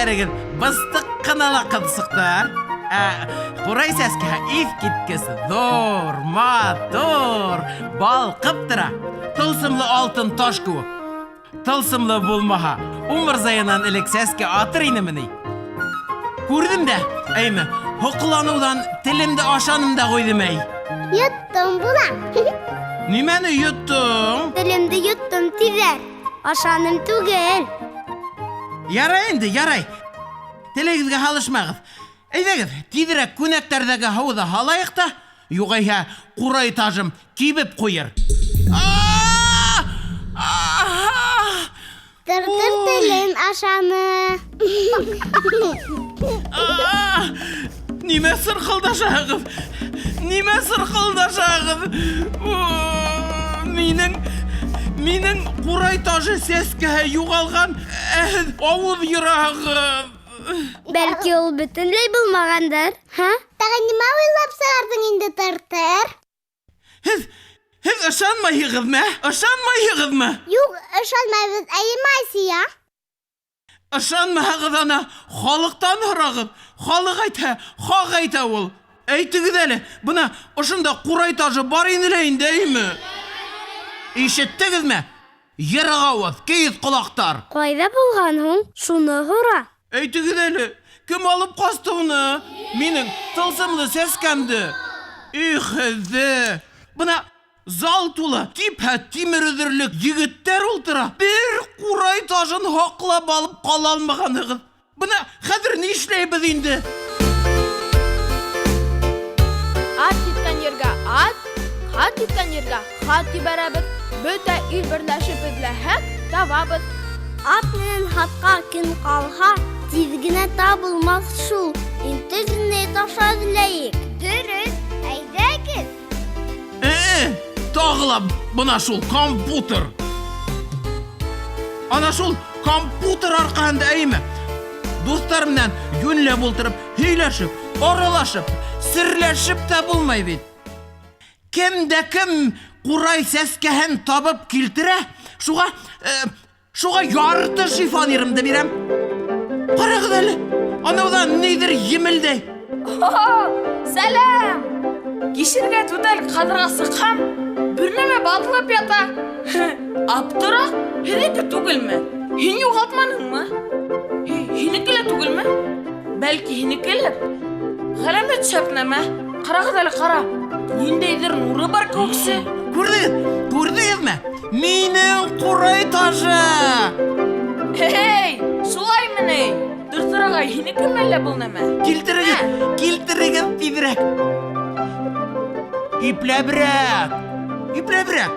Сәскәләрегеҙ быстыҡ ҡына ла ҡыҙсыҡтар. Ә ҡурай сәскәһе иҫ киткес ҙур, матур, балҡып тора. Тылсымлы алтын таш кеүек. Тылсымлы булмаһа, умырзаянан элек сәскә атыр инеме ни? Күрҙем дә, әйме, һоҡланыуҙан телемде ашаным да ҡуйҙым, әй. Йоттом була. Нимәне йоттоң? Телемде йоттом тиҙәр. Ашаным түгел. Ярай инде, ярай. Телегеҙгә һалышмағыҙ. Әйҙәгеҙ, тиҙерәк күнәктәрҙәге һыуҙы һалайыҡ та, юғиһә ҡурай тажым кибеп ҡуйыр. Тыр-тыр телен ашаны. Нимә сырҡылдашаһығыҙ? Нимә сырҡылдашаһығыҙ? Минең минең ҡурай тажы сәскәһе юғалған, ә һеҙ ауыҙ йораһығыҙ. Бәлки ул бөтөнләй булмағандыр, һа? Тағы нимә уйлап сығарҙың инде, Тыр-тыр? Һеҙ һеҙ ышанмайһығыҙмы? Ышанмайһығыҙмы? Юҡ, ышанмайбыҙ, әйеме, Айсия? Ышанмаһағыҙ ана, халыҡтан һорағыҙ. Халыҡ әйтһә, хаҡ әйтә ул. Әйтегеҙ әле, бына ошонда ҡурай тажы бар ине лә инде, әйме? Ишеттегеҙме? Йырыҡ ауыҙ, кейеҙ ҡолаҡтар. Ҡайҙа булған һуң? Шуны һора. Әйтегеҙ әле, кем алып ҡасты уны? Минең тылсымлы сәскәмде. Их, һеҙҙе! Бына зал тулы типһә тимер өҙөрлөк егеттәр ултыра. Бер ҡурай тажын һаҡлап алып ҡала алмағанһығыҙ. Бына хәҙер ни эшләйбеҙ инде? Ат киткән ергә ат, хат киткән ергә хат ебәрәбеҙ. Бөтә ил берләшеп эҙләһәк, табабыҙ. Ат менән хатҡа көн ҡалһа, тиҙ генә табылмаҫ шул. Интернет аша эҙләйек. Дөрөҫ, әйҙәгеҙ. Э, тағы ла бына шул компьютер. Ана шул компьютер арҡаһында әйме? Дуҫтар менән йүнләп ултырып, һөйләшеп, аралашып, серләшеп тә булмай бит. Кем дә кем ҡурай сәскәһен табып килтерә, шуға шуға ярты шифонерымды бирәм. Ҡарағыҙ әле, анауҙан ниҙер емелдәй. Сәләм! Кишергә түтәл ҡаҙырға сыҡһам, бер нәмә батылып ята. Аптыраҡ, һеҙҙеке түгелме? Һин юғалтманыңмы? Һинеке лә түгелме? Бәлки һинекелер? Ғәләмәт шәп нәмә. Ҡарағыҙ әле, ҡара. Ниндәйҙер нуры бар кеүексе. Күрҙегеҙ? Күрҙегеҙме? Минең ҡурай тажы! Эй, шулаймы ни? Тыртыр ағай, һинекеме әллә был нәмә? Килтерегеҙ, килтерегеҙ тиҙерәк. Ипләберәк, ипләберәк,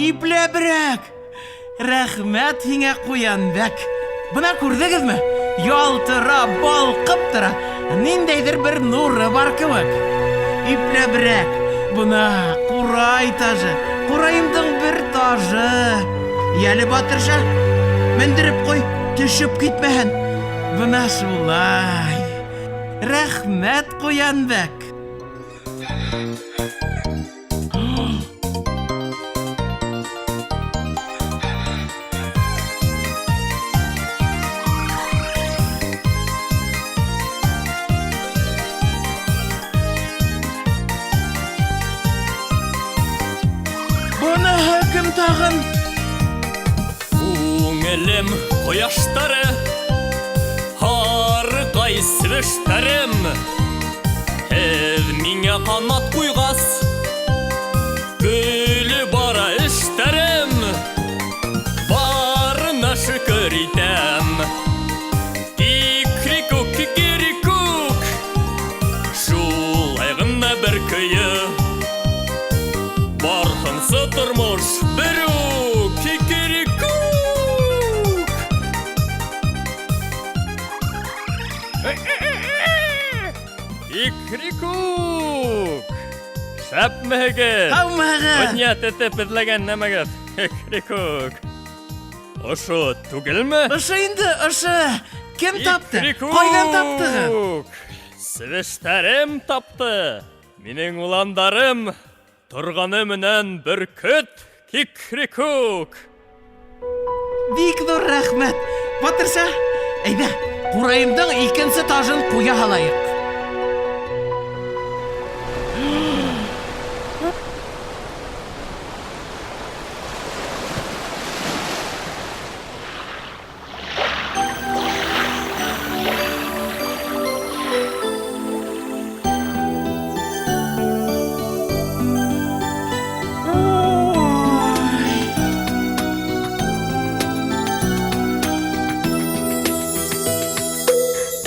ипләберәк. Рәхмәт һиңә, Ҡуянбәк. Бына күрҙегеҙме? Ялтырап, балҡып тора. Ниндәйҙер бер нуры бар кеүек. Ипләберәк. Бына ҡурай тажы. Ҡурайымдың бер тажы. Йәле, Батырша, мендереп ҡуй, төшөп китмәһен. Бына шулай. Рәхмәт, Ҡуянбәк. Быныһы кем тағын? Күңелем ҡояштары, һарыҡай себештәрем, Һеҙ миңә ҡанат ҡуйғас, көлөп бара эштәрем. Барына шөкөр итәм. Кикрикүк, кикрикүк, шулай ғына бер көйө барһынсы тормош берүк. Кикрикүк. Кикрикүк! Шәпмеһегеҙ? Һаумыһығыҙ? Донъя тетеп эҙләгән нәмәгеҙ. Кикрикүк. Ошо түгелме? Ошо инде, ошо. Кем тапты? Ҡайҙан таптығыҙ? Себештәрем тапты. Минең уландарым торғаны менән бөркөт. Кикрикүк. Бик ҙур рәхмәт. Батырша, Әйҙә, ҡурайымдың икенсе тажын ҡуя һалайыҡ.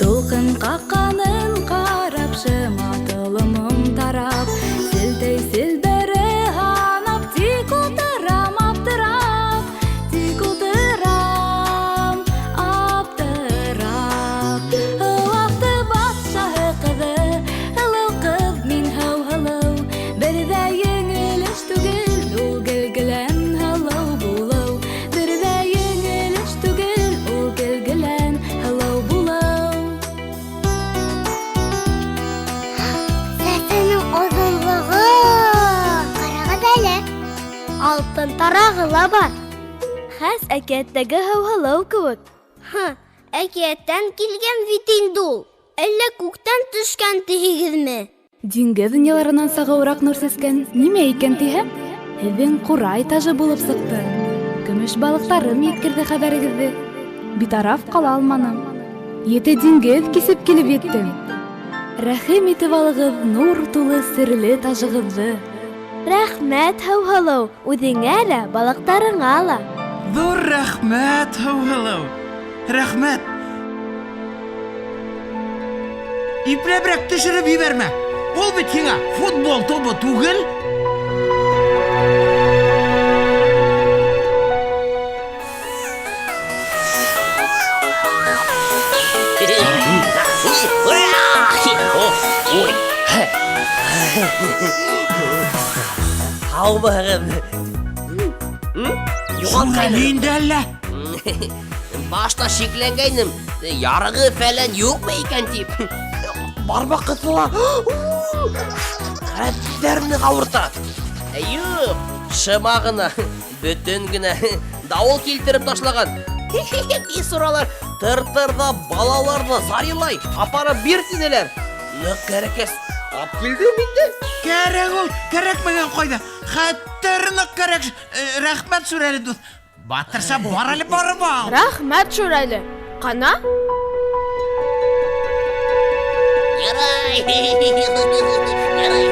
Тулҡын ҡаҡҡанын ҡарап, шыма толомом тарап, селтәй селбәре һанап, тик ултырам аптырап, тик ултырам аптырап. Һыу батшаһы ҡыҙы, һылыу ҡыҙ мин һыу һылыу, бер ҙә еңел эш түгел, ул гел-гелән һылыу булыу, бер ҙә еңел эш түгел, ул гел-гелән һылыу булыу. Сәсенең оҙонлоғо. Ҡарағыҙ әле. Алтын тарағы ла бар. Хәс әкиәттәге һыу-һылыу кеүек. Һы, әкиәттән килгән бит инде ул. Әллә күктән төшкән тиһегеҙме? Диңгеҙ донъяларынан сағыуыраҡ нур сәскән нимә икән тиһәм, һеҙҙең ҡурай тажы булып сыҡты. Көмөш балыҡтарым еткерҙе хәбәрегеҙҙе. Битараф ҡала алманым. Ете диңгеҙ кисеп килеп еттем. Рәхим итеп алығыҙ нур тулы серле тажығыҙҙы. Рәхмәт, һыу-һылыу, үҙеңә лә, балыҡтарыңа ла. Ҙур рәхмәт, һыу-һылыу. Рәхмәт. Ипләберәк төшөрөп ебәрмә. Ул бит һиңә футбол тубы түгел. Ой. Һаумыһығыҙ. Юғалтҡайным. Инде әллә? Башта шикләнгәйнем. Ярығы фәлән юҡмы икән тип. Бармаҡ ҡыҫыла. Хәттәр ныҡ ауырта. Юҡ, шыма ғына, бөтөн генә дауыл килтереп ташлаған. Бисуралар тыр-тырҙа балаларҙы зарилай, апарып бир тинеләр. Ныҡ кәрәкәс, ап килдем инде. Кәрәк ул, кәрәкмәгән ҡайҙа? Хәттәр ныҡ кәрәк. Рәхмәт, Шүрәле дуҫ. Батырша, бар әле, барып ал. Рәхмәт, Шүрәле. Ҡана? Ярай. Ярай.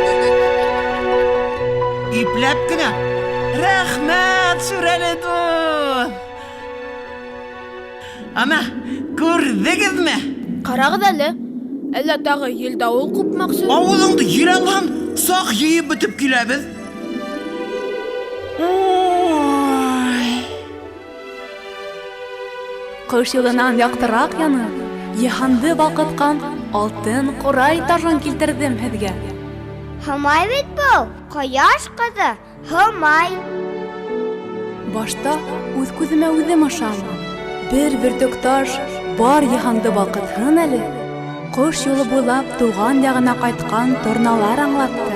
Ипләп кенә. Рәхмәт, Шүрәле дуҫ. Ана, күрҙегеҙме? Ҡарағыҙ әле. Әллә тағы ел-дауыл ҡупмаҡсы? Ауыҙыңды ер алһын, саҡ йыйып бөтөп киләбеҙ. Ой. Ҡош юлынан яҡтыраҡ янып, йыһанды балҡытҡан алтын ҡурай тажын килтерҙем һеҙгә. Һомай бит был, ҡояш ҡыҙы, Һомай. Башта үҙ күҙемә үҙем ышанмам. Бер бөртөк таш бар йыһанды балҡытһын әле. Ҡош юлы буйлап тыуған яғына ҡайтҡан торналар аңлатты.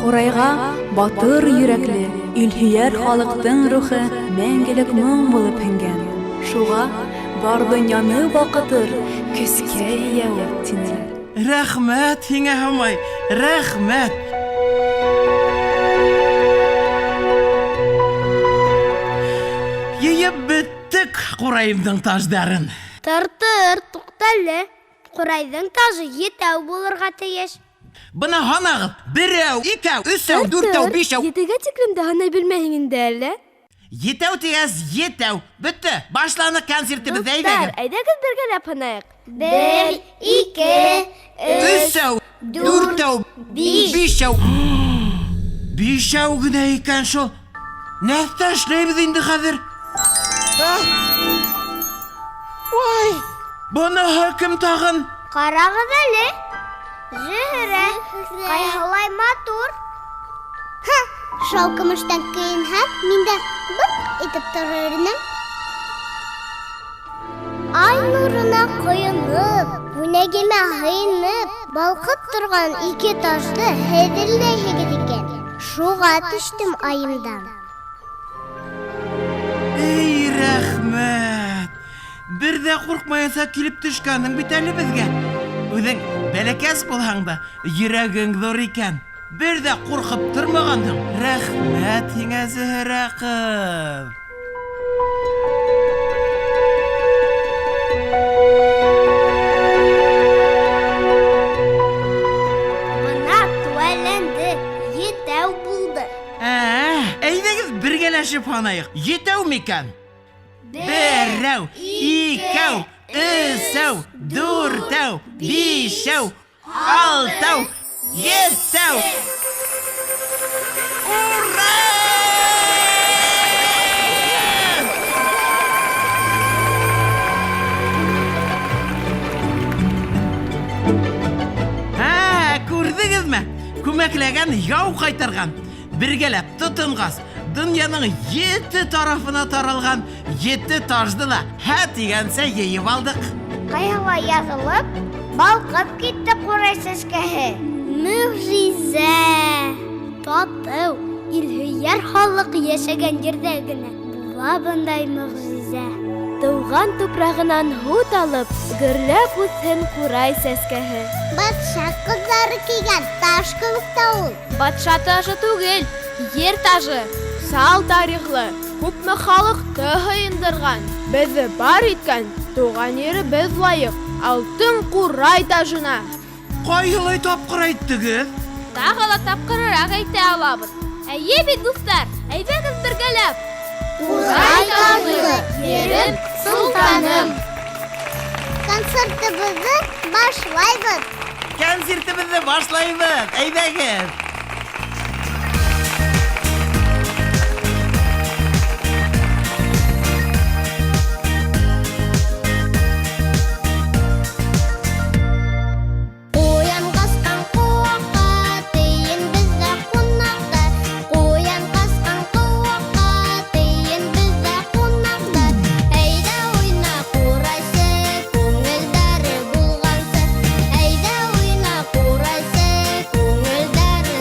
Ҡурайға батыр йөрәкле, илһөйәр халыҡтың рухы мәңгелек моң булып һеңгән. Шуға бар донъяны балҡытыр көскә эйә ул, тинеләр. Рәхмәт һиңә, Һомай, рәхмәт. Йыйып бөттөк ҡурайымдың таждарын. Тыр-тыр, туҡта әле. Ҡурайҙың тажы етәү булырға тейеш. Бына һанағыҙ. Берәү, икәү, өсәү, дүртәү, бишәү. Етегә тиклем дә һанай белмәйһең инде әллә? Етәү тигәс, етәү. Бөттө. Башланыҡ концертыбыҙ, Дуҫтар, әйҙәгеҙ. әйҙәгеҙ бергәләп һанайыҡ. Бер, ике, өс, Өсәү, дүрт, дүртәү, биш. бишәү. Бишәү генә икән шул. Нәрсә эшләйбеҙ инде хәҙер? Ой, быныһы кем тағын? Ҡарағыҙ әле. Зөһрә, ҡайһылай матур. Һа, шул көмөштән кейенһәм, мин дә быҡ итеп торор инем. Ай нурына ҡойоноп, күнәгемә һыйынып, балҡып торған ике ташты һеҙ эҙләйһегеҙ икән. Шуға төштөм айымдан. Эй, рәхмәт. Бер ҙә ҡурҡмайынса килеп төшкәнһең бит әле беҙгә. Үҙең бәләкәс булһаң да, йөрәгең ҙур икән. Бер ҙә ҡурҡып тормағанһың. Рәхмәт һиңә, Зөһрә ҡыҙ. Бына түәләнде, етәү булды. Ә, әйҙәгеҙ бергәләшеп һанайыҡ. Етәү микән? Берәү, икәү, өсәү, дүртәү, бишәү, алтау, етәү. Ура! Ә, күрҙегеҙме? Күмәкләгән яу ҡайтарған. Бергәләп тотонғас, донъяның ете тарафына таралған ете тажды ла һә тигәнсә йыйып алдыҡ. Ҡайһылай яҙылып, балҡып китте ҡурай сәскәһе. Мөғжизә! Татыу, илһөйәр халыҡ йәшәгән ерҙә генә була бындай мөғжизә. Тыуған тупрағынан һут алып, гөрләп үҫһен ҡурай сәскәһе. Батша ҡыҙҙары кейгән таш кеүек тә ул. Батша тажы түгел, ер тажы. Сал тарихлы, күпме халыҡты һыйындырған, беҙҙе бар иткән тыуған еребеҙ лайыҡ алтын ҡурай тажына. Ҡайһылай тапҡыр әйттегеҙ? Тағы ла тапҡырыраҡ әйтә алабыҙ. Эйе бит, дуҫтар, әйҙәгеҙ бергәләп. Ҡурай тажлы ерем, солтаным. Концертыбыҙҙы башлайбыҙ. Концертыбыҙҙы башлайбыҙ. Әйҙәгеҙ. Ҡуян ҡасҡан ҡыуаҡҡа, тейен беҙҙә ҡунаҡта. Ҡуян ҡасҡан ҡыуаҡҡа, тейен беҙҙә ҡунаҡта. Әйҙә уйна, ҡурайсы, күңелдәре булғансы. Әйҙә уйна, ҡурайсы, күңелдәре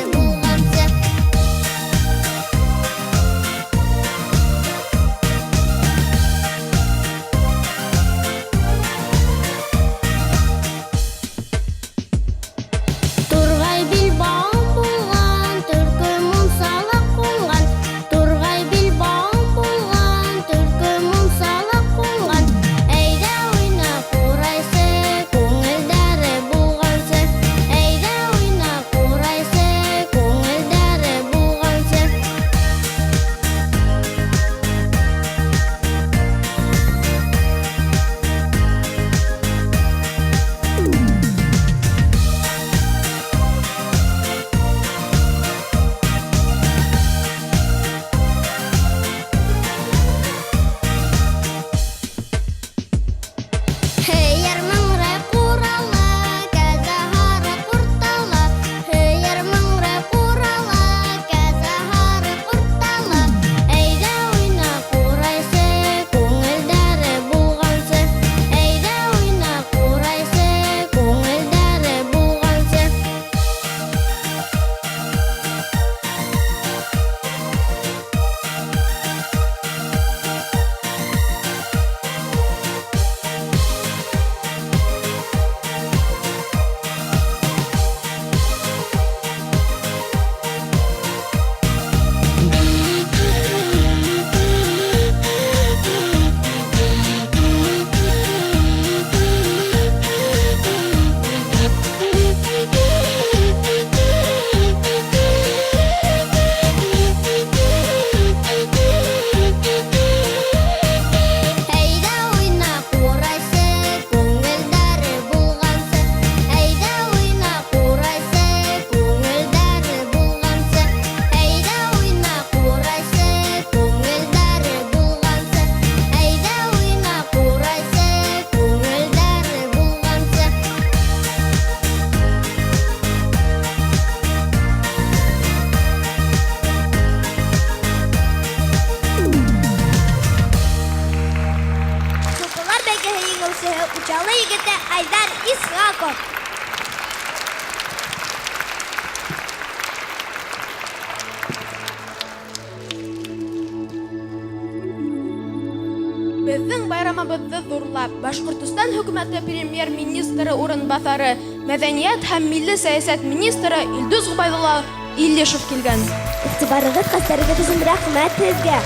Программабыҙҙы ҙурлап, Башҡортостан Хөкүмәте Премьер-министры урынбаҫары, мәҙәниәт һәм милли сәйәсәт министры Илдус Ғөбәйҙулла Илишев килгән. Иғтибарығыҙ, хәстәрегеҙ өсөн рәхмәт һеҙгә,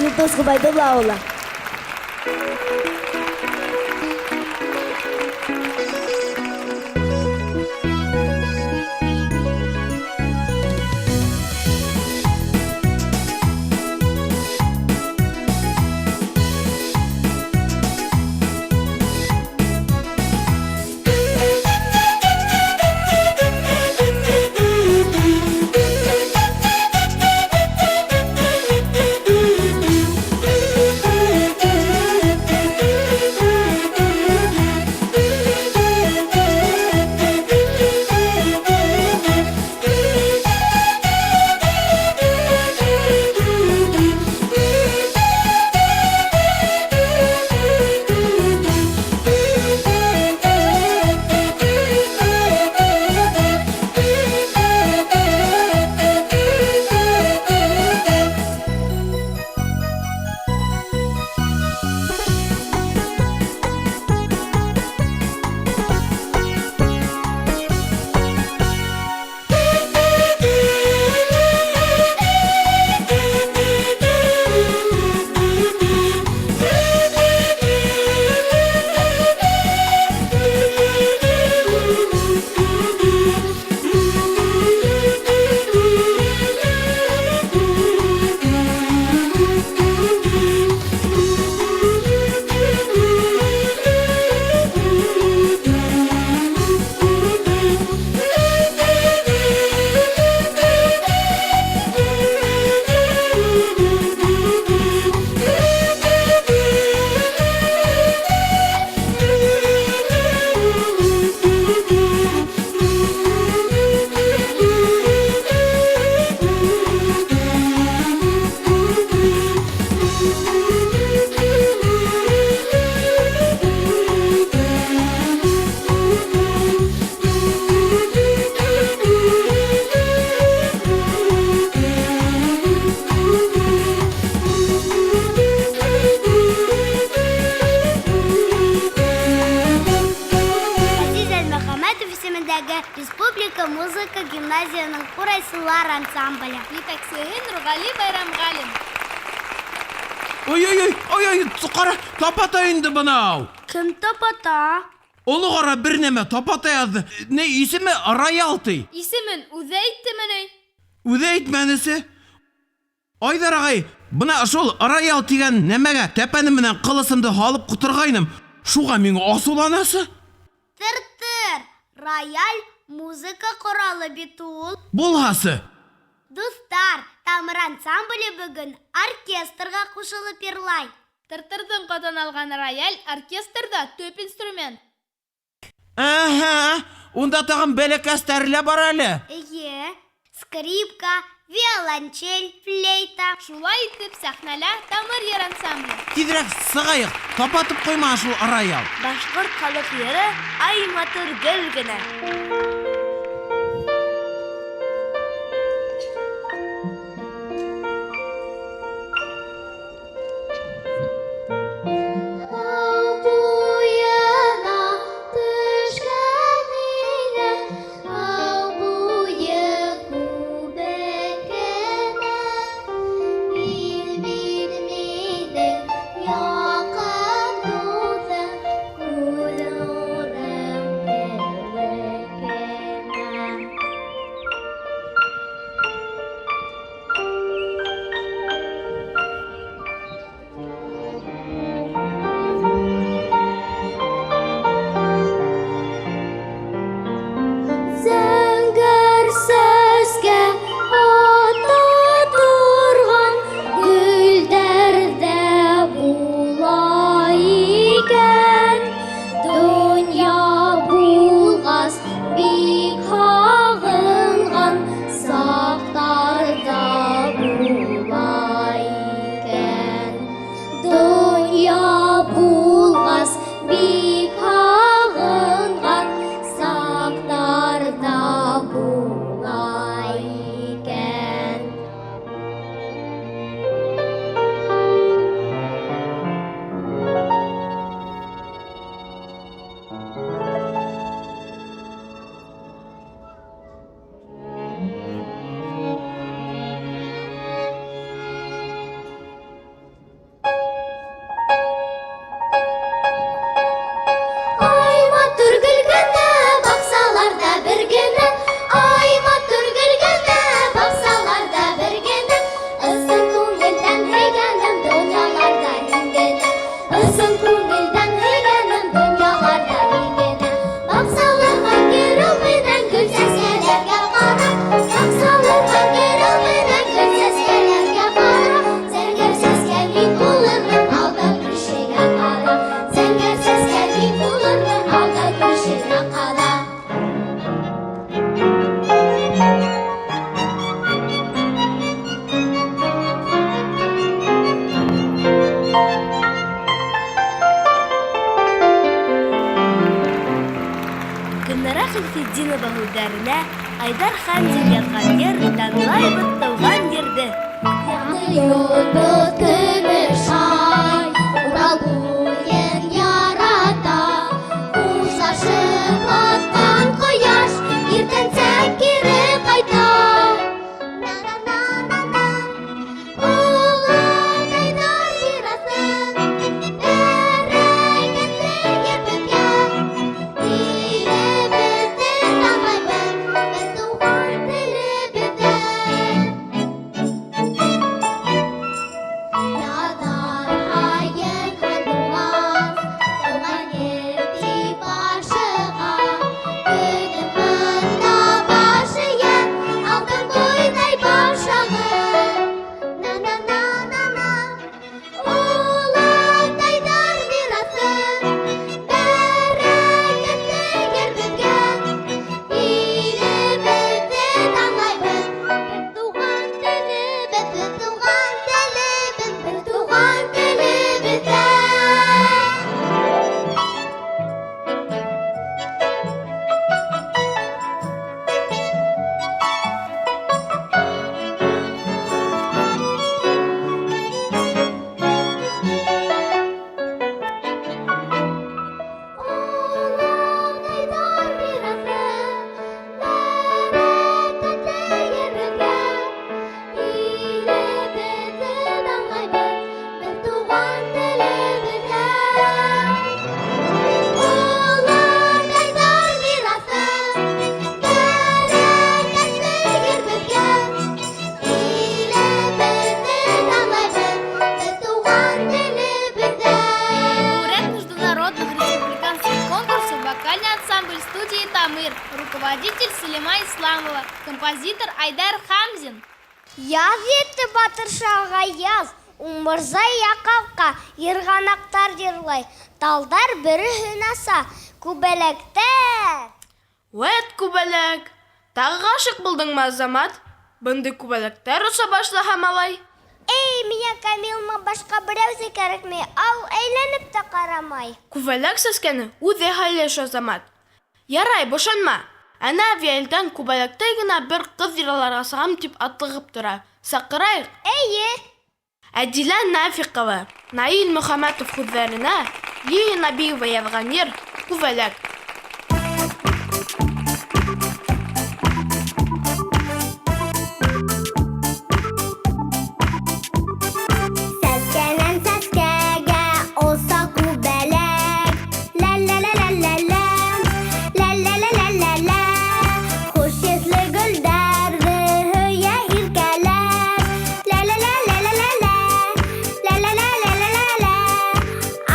Илдус Ғөбәйҙулла улы. Ғәзиз Әлмөхәмәтов исемендәге Республика музыка гимназияһының ҡурайсылар ансамбле. Етәксеһе Нурғали Байрамғалин. Ой-ой-ой, ой-ой, ҡара, тапата инде бынау. Кем тапата? Оло ҡара бер нәмә тапата яҙҙы. Ни исеме роял ти. Исемен үҙе әйттеме ни? Үҙе әйтмәнесе. Айҙар ағай, бына шул роял тигән нәмәгә тәпәне менән ҡылысымды һалып ҡоторғайным. Шуға миңә асыуланасы. Тыр-тыр, рояль музыка ҡоралы бит ул. Булһасы. Дуҫтар, Тамыр ансамбле бөгөн оркестрға ҡушылып йырлай. Тыр-тырҙың ҡотон алған рояль оркестрҙа төп инструмент. Әһә, унда тағын бәләкәстәре лә бар әле. Эйе, скрипка, виолончель, флейта. Шулай итеп, сәхнәлә Тамыр йыр ансамбле. Тиҙерәк сығайыҡ, тапатып ҡуйма шул рояль. Башҡорт халыҡ йыры Ай матур гөл генә. Тау буйына төшкән инем, тау буйы күбек кенә. Мин бит минең яҡын дуҫым, күҙ нурым кеүек кенә. һүҙҙәренә Айдар Хәмзин яҙған йыр Данлайбыҙ тыуған ерҙе. Яҡты йондоҙ көмөш ай, Урал буйын ярата. Хушлашып батҡан ҡояш Иртәнсәк кире ҡайта. На-на-на-на-на, Олатайҙар мираҫы, Бәрәкәтле ер беҙгә. Илебеҙҙе данлайбыҙ, Беҙ туған телебеҙҙә. Яҙар һайын һандуғас, Тыуған ер тип ашыға. Көнөм бында баш эйә, Алтын ҡуйҙай башағы. На-на-на-на-на, Олатайҙар мираҫы, Бәрәкәтле ер беҙгә. Илебеҙҙе данлайбыҙ, Беҙ туған телебеҙ, беҙ туған телебеҙ, беҙ туған телебеҙҙә. Олатайҙар мираҫы, Бәрәкәтле ер беҙгә. Илебеҙҙе данлайбыҙ, Беҙ туған телебеҙҙә. Олатайҙар мираҫы, Бәрәкәтле ер беҙгә. Илебеҙҙе данлайбыҙ, Беҙ туған телебеҙҙә. Лауреат международных республиканских конкурсов вокальный ансамбль студии «Тамыр», руководитель Салима Исламова, композитор Айдар Хамзин. Яҙ етте Батыршаға яҙ, Умырзая ҡалҡа, Йырғанаҡтар йырлай, Талдар бөрөһөн аса, Күбәләктәр. Вәт күбәләк! Тағы ғашиҡ булдыңмы, Азамат? Бындай күбәләктәр оса башлаһа, малай. Эй, миңә Камилма башҡа берәү ҙә кәрәкмәй, ал әйләнеп тә ҡарамай. Күбәләк сәскәне үҙе һайлай, Азамат. Ярай, бошонма. Әнә Авиалдән күбәләктәй генә бер ҡыҙ йырларға сығам тип атлығып тора. Саҡырайыҡ. Эйе. Әдилә Нафиҡова, Наил Мөхәмәтов һүҙҙәренә Лилия Набиева яҙған йыр Күбәләк. Сәскәнән сәскәгә оса күбәләк. Лә-лә-лә-лә-лә-лә. Лә-лә-лә-лә-лә-лә. Хуш еҫле гөлдәрҙе һөйә иркәләп. Лә-лә-лә-лә-лә-лә. Лә-лә-лә-лә-лә-лә.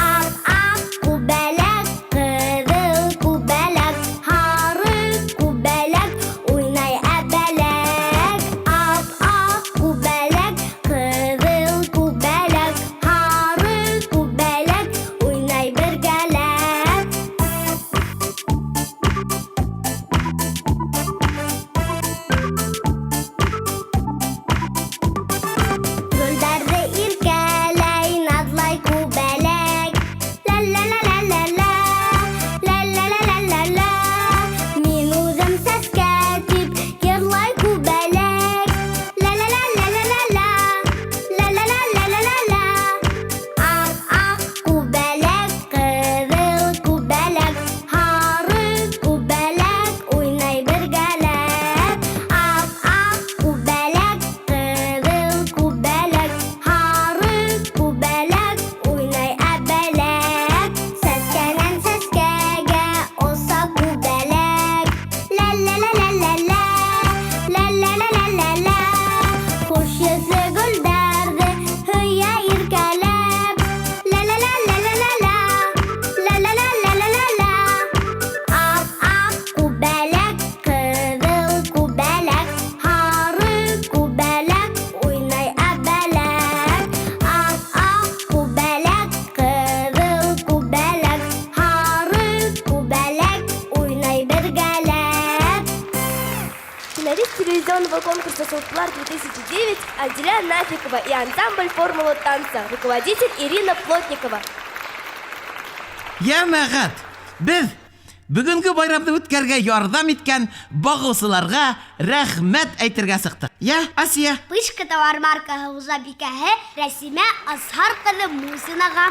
Ап-аҡ күбәләк, ҡыҙыл күбәләк, һары күбәләк, уйнай әбәләк. Ап-аҡ күбәләк, ҡыҙыл күбәләк, һары күбәләк, уйнай бергәләп. Гөлдәрҙе иркәләй, наҙлай күбәләк. Лә-лә-лә-лә-лә-лә. Лә-лә-лә-лә-лә-лә. Мин үҙем сәскә тип йырлай күбәләк. Лә-лә-лә-лә-лә-лә. Лә-лә-лә-лә-лә-лә. Ап-аҡ күбәләк, ҡыҙыл күбәләк, һары күбәләк, уйнай бергәләп. Ап-аҡ күбәләк, ҡыҙыл күбәләк, һары күбәләк, уйнай әбәләк. Сәскәнән сәскәгә оса күбәләк. Лә-лә-лә-лә-лә-лә. Лә-лә-лә-лә-лә-лә. Хуш еҫле гөлдәрҙе һөйә иркәләп. Лә-лә-лә-лә-лә-лә. Лә-лә-лә-лә-лә-лә. Ап-аҡ күбәләк, ҡыҙыл күбәләк, һары күбәләк, уйнай әбәләк. Ап-аҡ күбәләк, ҡыҙыл күбәләк, һары күбәләк, уйнай бергәләп. Финалист телевизионного конкурса «Султлар 2009» Аделя Нафикова и ансамбль «Формула танца», руководитель Ирина Плотникова. Йәмәғәт, беҙ Бөгөнгө байрамды үткәргә ярҙам иткән бағыусыларға рәхмәт әйтергә сыҡтыҡ. Я, Асия. Пышка товар маркаһы хужабикәһе Рәсимә Азһар ҡыҙы Мусинаға.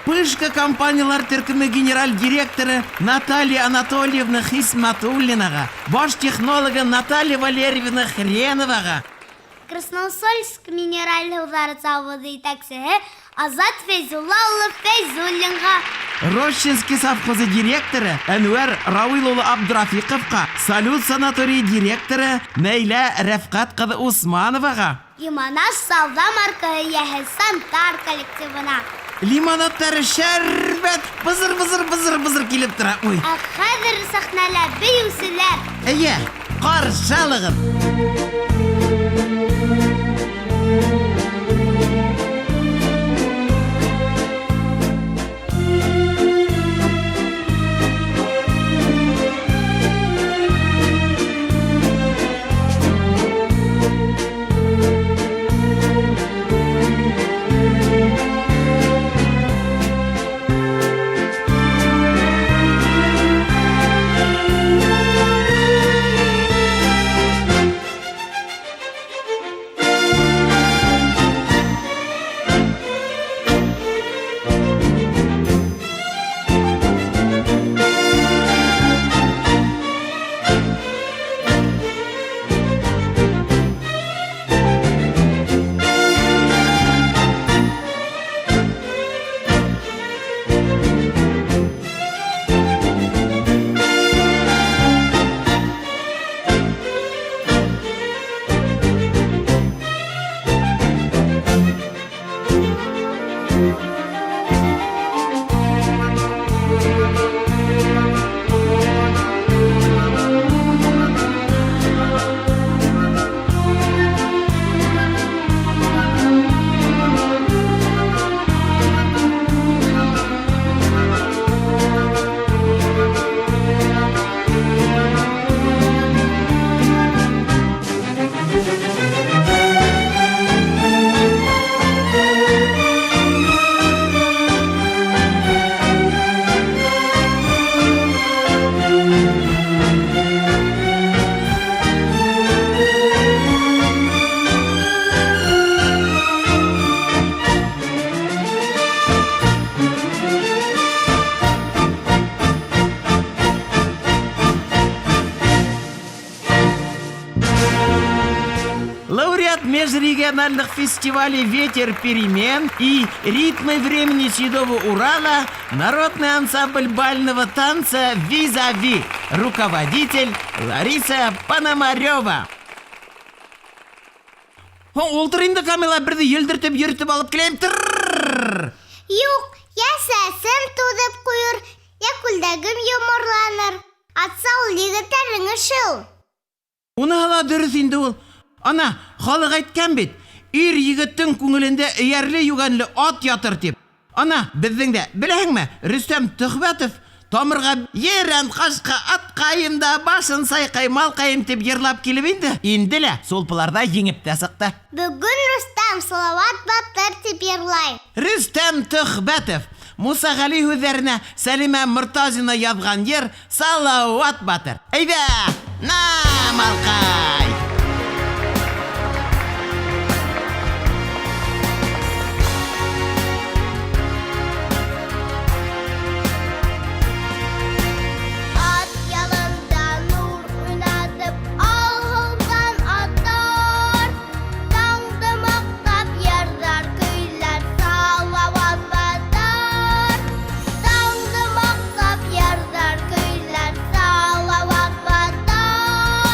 Пышка компаниялар төркөмө генераль директоры Наталья Анатольевна Хисматуллинаға, баш технологы Наталья Валерьевна Хреноваға, Красноусольск минераль һыуҙары заводы етәксеһе Азат Фәйзулла улы Фәйзуллинға, Рощинский совхозы директоры Әнвәр Рауил улы Абдрафиковҡа, Салют санаторий директоры Нәйлә Рәфҡәт ҡыҙы Усмановаға, Иманас сауҙа маркаһы эйәһе Сантар коллективына. Лимонадтары шәрбәт, бызыр-бызыр, бызыр-бызыр килеп тора. Ой. Ә хәҙер сәхнәлә бейеүселәр. Эйе, ҡаршы алығыҙ. Лауреат межрегиональных фестивалей «Ветер перемен» и «Ритмы времени Седого Урала» народный ансамбль бального танца «Визави». Руководитель Лариса Пономарева. Ултыр инде, Камила, берҙе елдертеп йөрөтөп алып киләйем. Тырррр. Юҡ, йә сәсем туҙып ҡуйыр, йә күлдәгем йомарланыр. Атса ул егеттәрҙең эше ул. Уныһы ла дөрөҫ инде ул. Ана, халыҡ әйткән бит, ир егеттең күңелендә эйәрле-йүгәнле ат ятыр тип. Ана, беҙҙең дә, беләһеңме, Рөстәм Төхбәтов тамырға ерән ҡашҡа атҡайым да башын сайҡай малҡайым тип йырлап килеп инде. Инде лә сулпыларҙа еңеп тә сыҡты. Бөгөн Рөстәм Салауат батыр тип йырлай. Рөстәм Төхбәтов Муса Ғәли һүҙҙәренә Сәлимә Мортазина яҙған йыр Салауат батыр. Әйҙә, на, малҡай! Ат ялында нур уйнатып, алһыуҙан атар. Таңды маҡтап йырҙар көйләр Салауат батыр. Таңды маҡтап йырҙар көйләр Салауат батыр.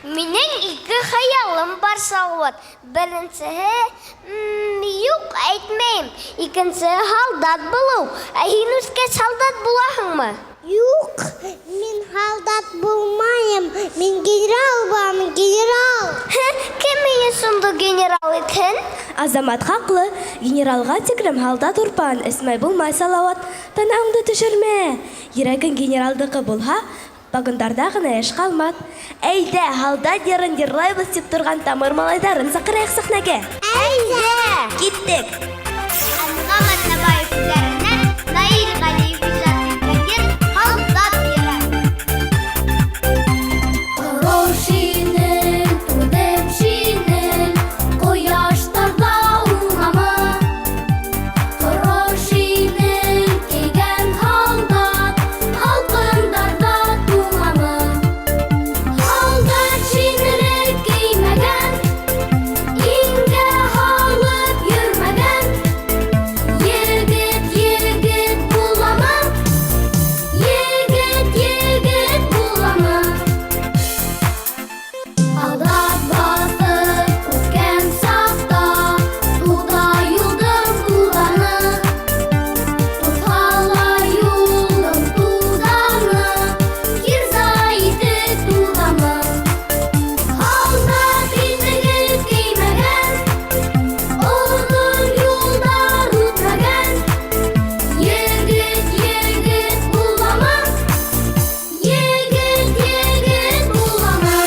Минең ике хыялым бар, Салауат. Беренсеһе, юҡ, әйтмәйем. Икенсеһе һалдат булыу. Ә һин үҫкәс һалдат булаһыңмы? Юҡ, мин һалдат булмайым. Мин генерал булам, генерал. Кем мине шунда генерал итһен? Азамат хаҡлы. Генералға тиклем һалдат һурпаһын эсмәй булмай, Салауат. Танауыңды төшөрмә. Йөрәгең генералдыҡы булһа, погондарҙа ғына эш ҡалмаҫ. Әйҙә, һалдат йырын йырлайбыҙ тип торған тамыр малайҙарын саҡырайыҡ сәхнәгә. Әйҙә! Киттек! Әнғәм Аҙнабаев һүҙҙәренә Наил Ғәлиев ижад иткән йыр Һалдат йыры. Ҡоро шинель, түҙем шинель, Ҡояштарҙа уңамы? Ҡоро шинель кейгән һалдат, Һалҡындарҙа туңамы? Һалдат шинеле кеймәгән, Иңгә һалып йөрөмәгән, Егет, егет буламы? Егет, егет буламы? Һалдат баҫып үткән саҡта Туҙа юлдың туҙаны, Туҙһа ла юлдың туҙаны, Кирза итек туҙамы? Һалдат итеге кеймәгән, Оҙон юлдар үтмәгән, Егет, егет буламы? Егет, егет буламы?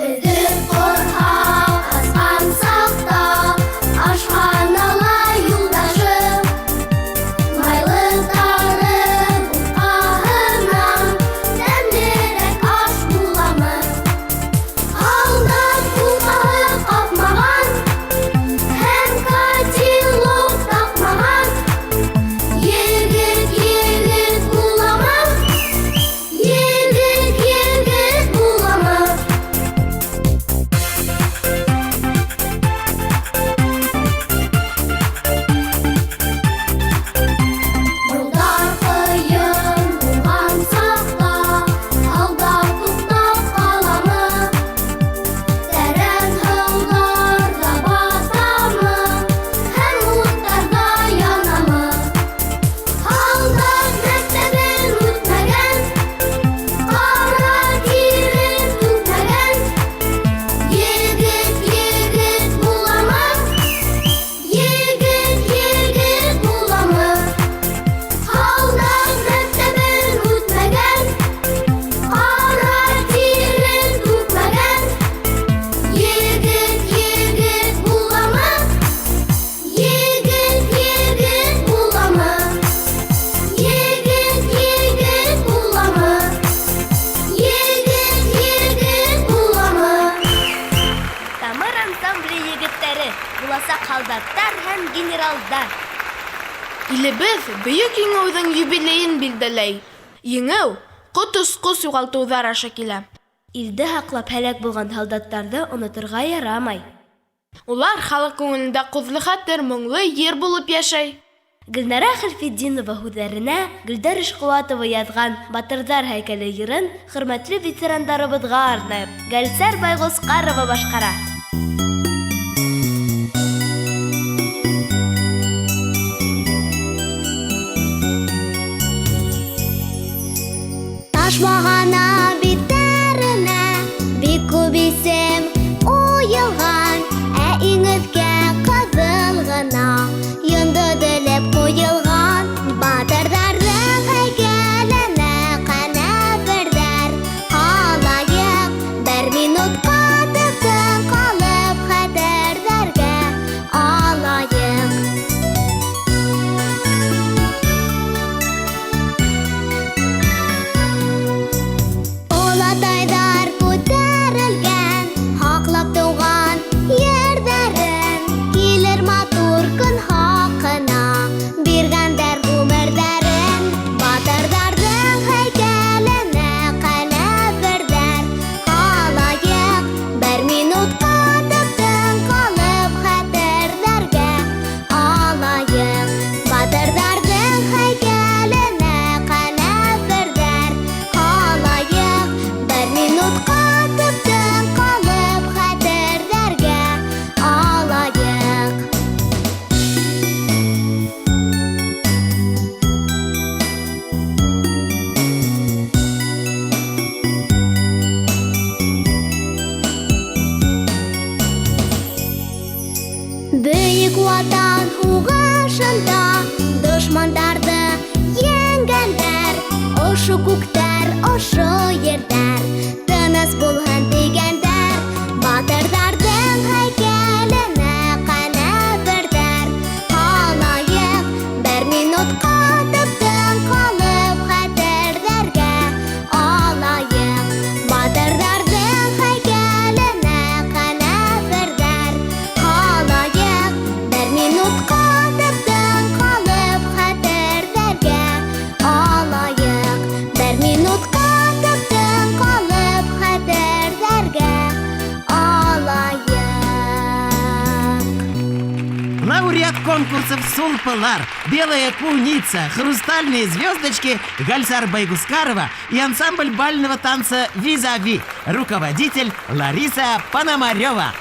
Өҙөп ҡорһаҡ асҡан саҡта Ашханала юлдашым Майлы тары бутҡаһынан Тәмлерәк аш буламы? Һалдат бутҡаһы ҡапмаған Һәм котелок таҡмаған, Егет, егет буламы? Егет, егет буламы? Юлдар ҡыйын булған саҡта Һалдат туҡтап ҡаламы? Тәрән һыуҙарҙа батамы? Һәм уттарҙа янамы? Һалдат мәктәбен үтмәгән, Ҡара тирен түкмәгән, Егет, егет буламы? Егет, егет буламы? Һалдат мәктәбен үтмәгән, Ҡара тирен түкмәгән, Егет, егет буламы? Егет, егет буламы? Егет, егет буламы? Егет, егет буламы? Тамыр ансамбле егеттәре, буласаҡ һалдаттар һәм генералдар. Илебеҙ Бөйөк Еңеүҙең юбилейын билдәләй. Еңеү ҡот осҡос юғалтыуҙар аша килә. Илде һаҡлап һәләк булған һалдаттарҙы оноторға ярамай. Улар халыҡ күңелендә ҡотло хәтер, моңло йыр булып йәшәй. Гөлнара Хәлфетдинова һүҙҙәренә Гөлдәр Ишҡыуатова яҙған Батырҙар һәйкәле йырын хөрмәтле ветерандарыбыҙға арнайып Гәлсәр Байғосҡарова башҡара. Таш бағана биттәренә бик күп исем уйылған, Ә иң өҫкә ҡыҙыл ғына йондоҙ элеп ҡуйылған. Батырҙарҙың һәйкәленә ҡәнәферҙәр һалайыҡ, Бер минутҡа тып-тын ҡалайыҡ. конкурсов «Сулпылар», «Белая куница», «Хрустальные звездочки» Гальсар Байгускарова и ансамбль бального танца «Визави», руководитель Лариса Пономарева.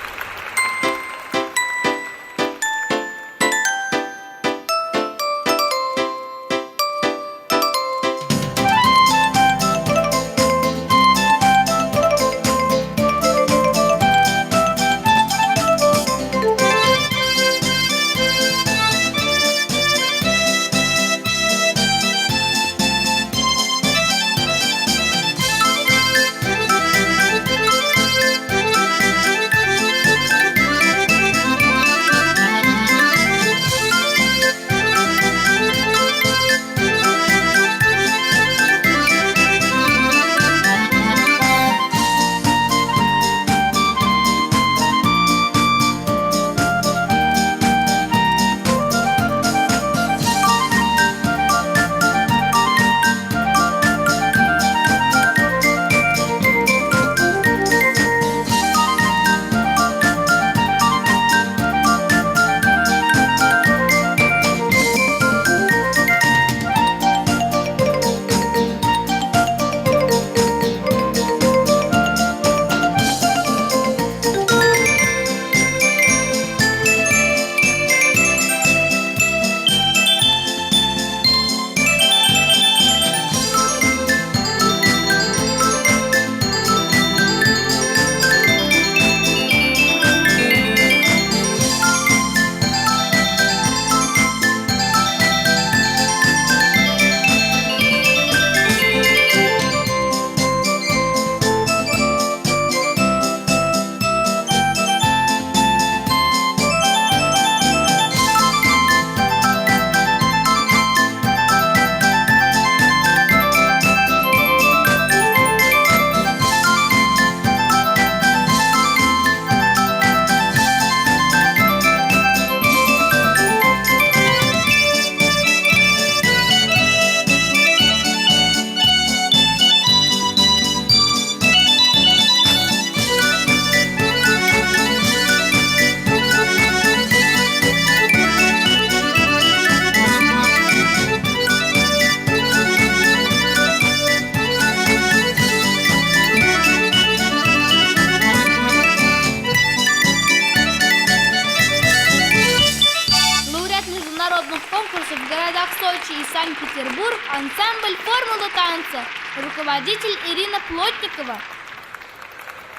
Лауреат международных конкурсов в городах Сочи и Санкт-Петербург ансамбль «Формула танца», руководитель Ирина Плотникова.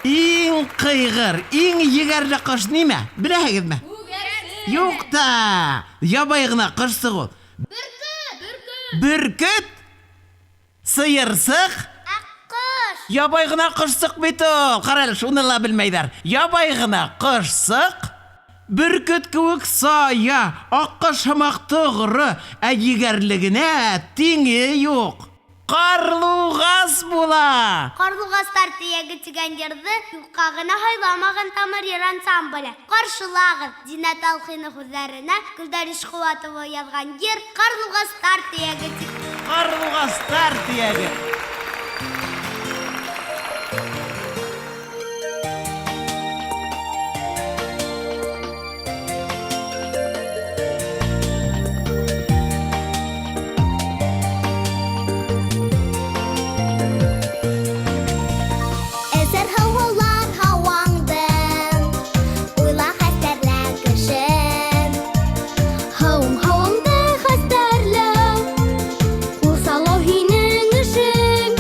Иң кыйгыр, иң егәрле кош нимә? Беләһегеҙме? Юҡ та, ябай ғына ҡошсоҡ ул. Бөркөт. Сыйырсыҡ. Аҡҡош. Ябай ғына ҡошсоҡ бит ул. Ҡара әле, шуны ла белмәйҙәр. Ябай ғына ҡошсоҡ. Бөркөт кеүек сая, аҡҡош һымаҡ тоғро, ә егәрлегенә тиңе юҡ. Ҡарлуғас була. Ҡарлуғастар төйәге тигән йырҙы юҡҡа ғына һайламаған Тамыр йыр ансамбле. Ҡаршылағыҙ, Динә Талхина һүҙҙәренә Гөлдәр Ишҡыуатова яҙған йыр Ҡарлуғастар төйәге тигән. Ҡарлуғастар төйәге. Әҙер һыуһылар һауаңды, уйла хәстәрлә кешем. Һыуың һауаңды хәстәрләү, ул салыу һинең эшең.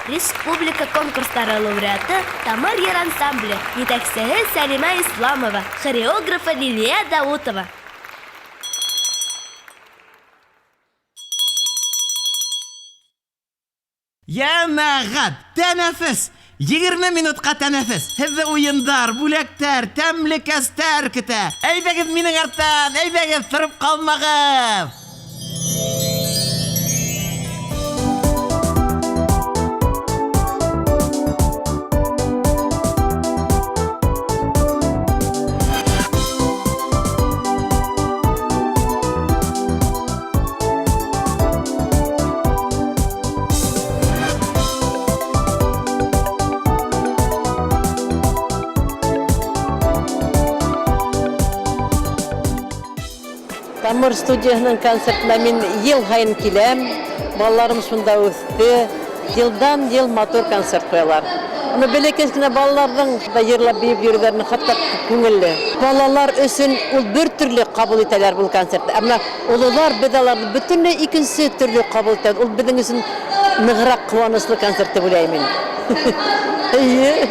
республика конкурстары лауреаты Тамыр йыр ансамбле, етәксеһе Сәлимә Исламова, хореографы Лилия Даутова. Йәмәғәт, тәнәфес! 20 минутҡа тәнәфес. Һеҙҙе уйындар, бүләктәр, тәмлекәстәр көтә. Әйҙәгеҙ минең арттан, әйҙәгеҙ, тороп ҡалмағыҙ. Тамыр студияһының концертына мин йыл һайын киләм. Балаларым шунда үҫте. Йылдан йыл матур концерт ҡуялар. Уны бәләкәс кенә балаларҙың да йырлап бейеп йөрөүҙәрен хатта күңелле. Балалар өсөн ул бер төрлө ҡабул итәләр был концертты. Ә бына ололар беҙ аларҙы бөтөнләй икенсе төрлө ҡабул итәбеҙ. Ул беҙҙең өсөн нығыраҡ ҡыуаныслы концерт тип уйлайым мин. Эйе.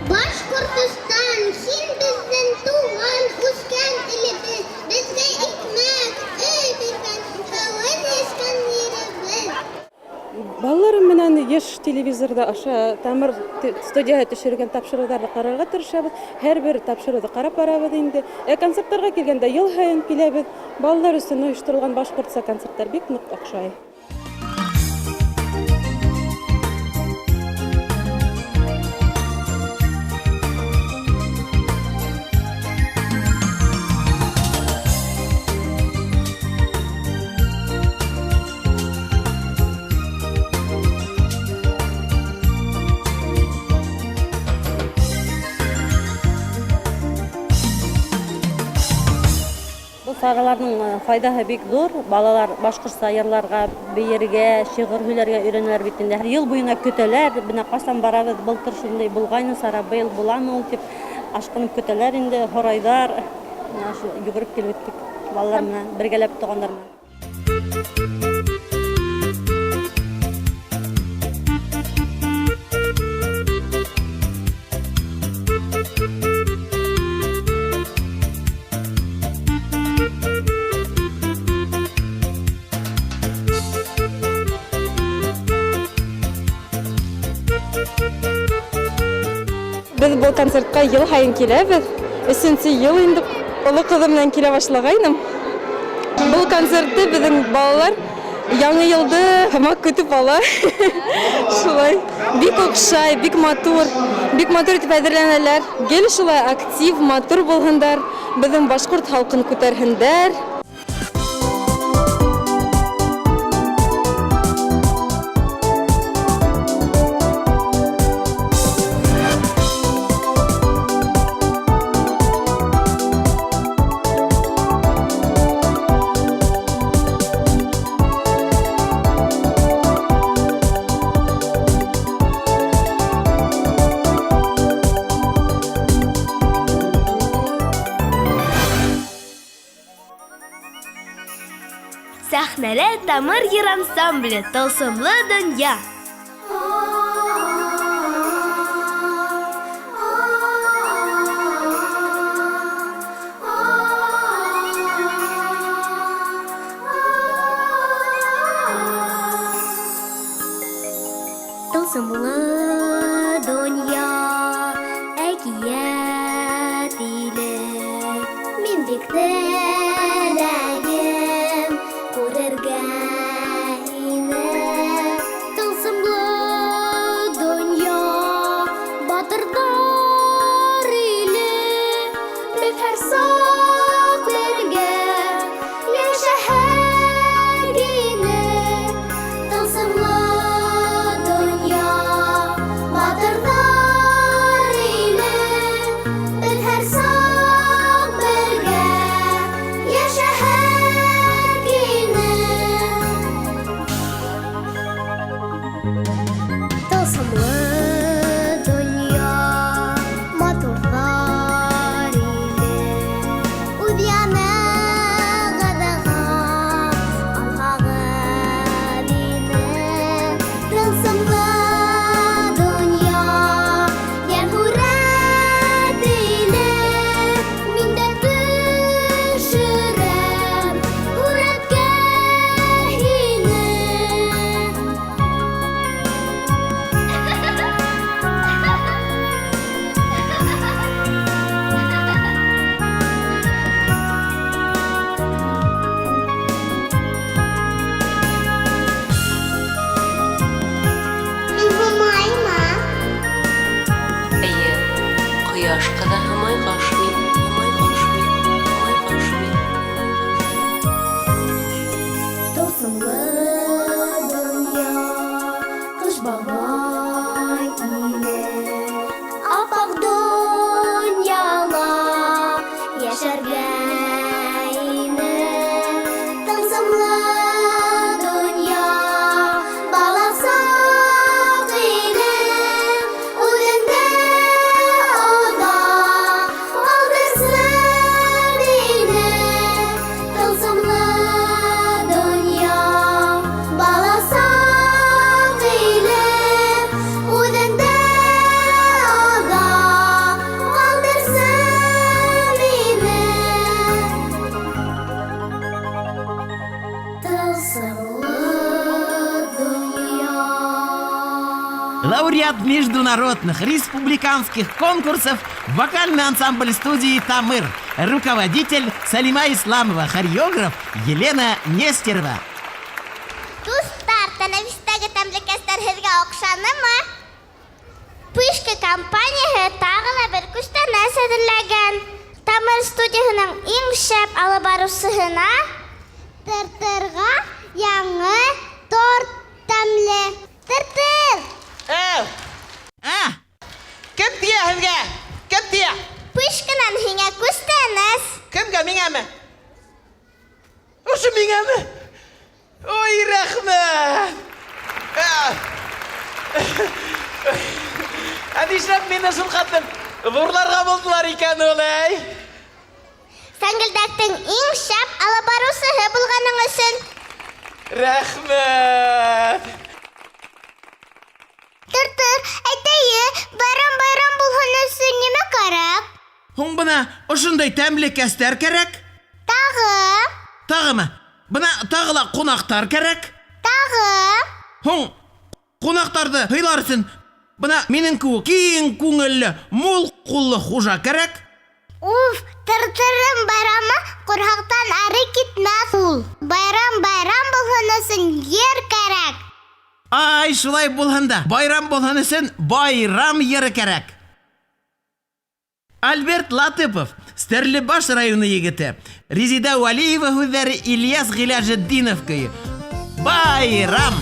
Башҡортостан, һин беҙҙең туған үҫкән илебеҙ, беҙгә икмәк, өй биргән, һыуын эскән еребеҙ. Балаларым менән йыш телевизорҙа аша Тамыр студияһы төшөргән тапшырыуҙарҙы ҡарарға тырышабыҙ. Һәр бер тапшырыуҙы ҡарап барабыҙ инде. Ә концерттарға килгәндә йыл һайын киләбеҙ. Балалар өсөн ойошторолған башҡортса концерттар бик ныҡ оҡшай. Сараларның файдаһы бик ҙур. Балалар башҡортса йырларға, бейергә, шиғыр һөйләргә өйрәнәләр бит инде. Йыл буйына көтәләр, бына ҡасан барабыҙ, былтыр шундай булғайны сара, быйыл буламы ул тип ашҡынып көтәләр инде, һорайҙар. Бына ошо йүгереп килеп еттек балалар менән, бергәләп туғандар менән. Беҙ был концертҡа йыл һайын киләбеҙ. Өсөнсө йыл инде оло ҡыҙым менән килә башлағайным. Был концертты беҙҙең балалар яңы йылды һымаҡ көтөп ала. Шулай. Бик оҡшай, бик матур. Бик матур итеп әҙерләнәләр. Гел шулай актив, матур булһындар. Беҙҙең башҡорт халҡын күтәрһендәр. Сәхнәлә Тамыр йыр ансамбле Тылсымлы донъя. Тылсымлы донъя, әкиәт иле. Мин бик теләгем күрергә һине. Тылсымлы донъя, батырҙар иле. Беҙ һәр саҡ бергә йәшәһәк ине. Тылсымлы донъя, батырҙар Лауреат международных республиканских конкурсов вокальный ансамбль студии «Тамыр». Руководитель Салима Исламова, хореограф Елена Нестерова. Дуҫтар, тәнәфестәге тәмлекәстәр һеҙгә оҡшанымы? Пышка компанияһы тағы ла бер күстәнәс әҙерләгән. Тамыр студияһының иң шәп алып барыусыһына Тыртырға яңы торт тәмле. Тыртыр! Әү! Ә! Кем тейә һеҙгә? Кем тейә? Пышканан һиңә күстәнәс. Кемгә, миңәме? Ошо миңәме? Ой, рәхмәт! Ә нишләп мине шул хәтлем ҙурларға булдылар икән ул, әй? Сәңгелдәктең иң шәп алып барыусыһы булғаның өсөн. Рәхмәт! Тыр-тыр, әйтәйе, байрам-байрам булһын өсөн нимә кәрәк? Һуң бына ошондай тәмле кәстәр кәрәк. Тағы? Тағымы? Бына тағы ла ҡунаҡтар кәрәк. Тағы? Һуң ҡунаҡтарҙы һыйлар өсөн бына минең кеүек киң күңелле, мул ҡуллы хужа кәрәк. Уф, тыр-тырым байрамы ҡорһаҡтан ары китмәҫ ул. Байрам-байрам булһын өсөн ер кәрәк. Ай, шулай булһын да, байрам булһын өсөн байрам ере кәрәк. Альберт Латыпов, Стәрлебаш районы егете. Резида Вәлиева һүҙҙәре, Ильяс Ғиләжетдинов көйө. Байрам!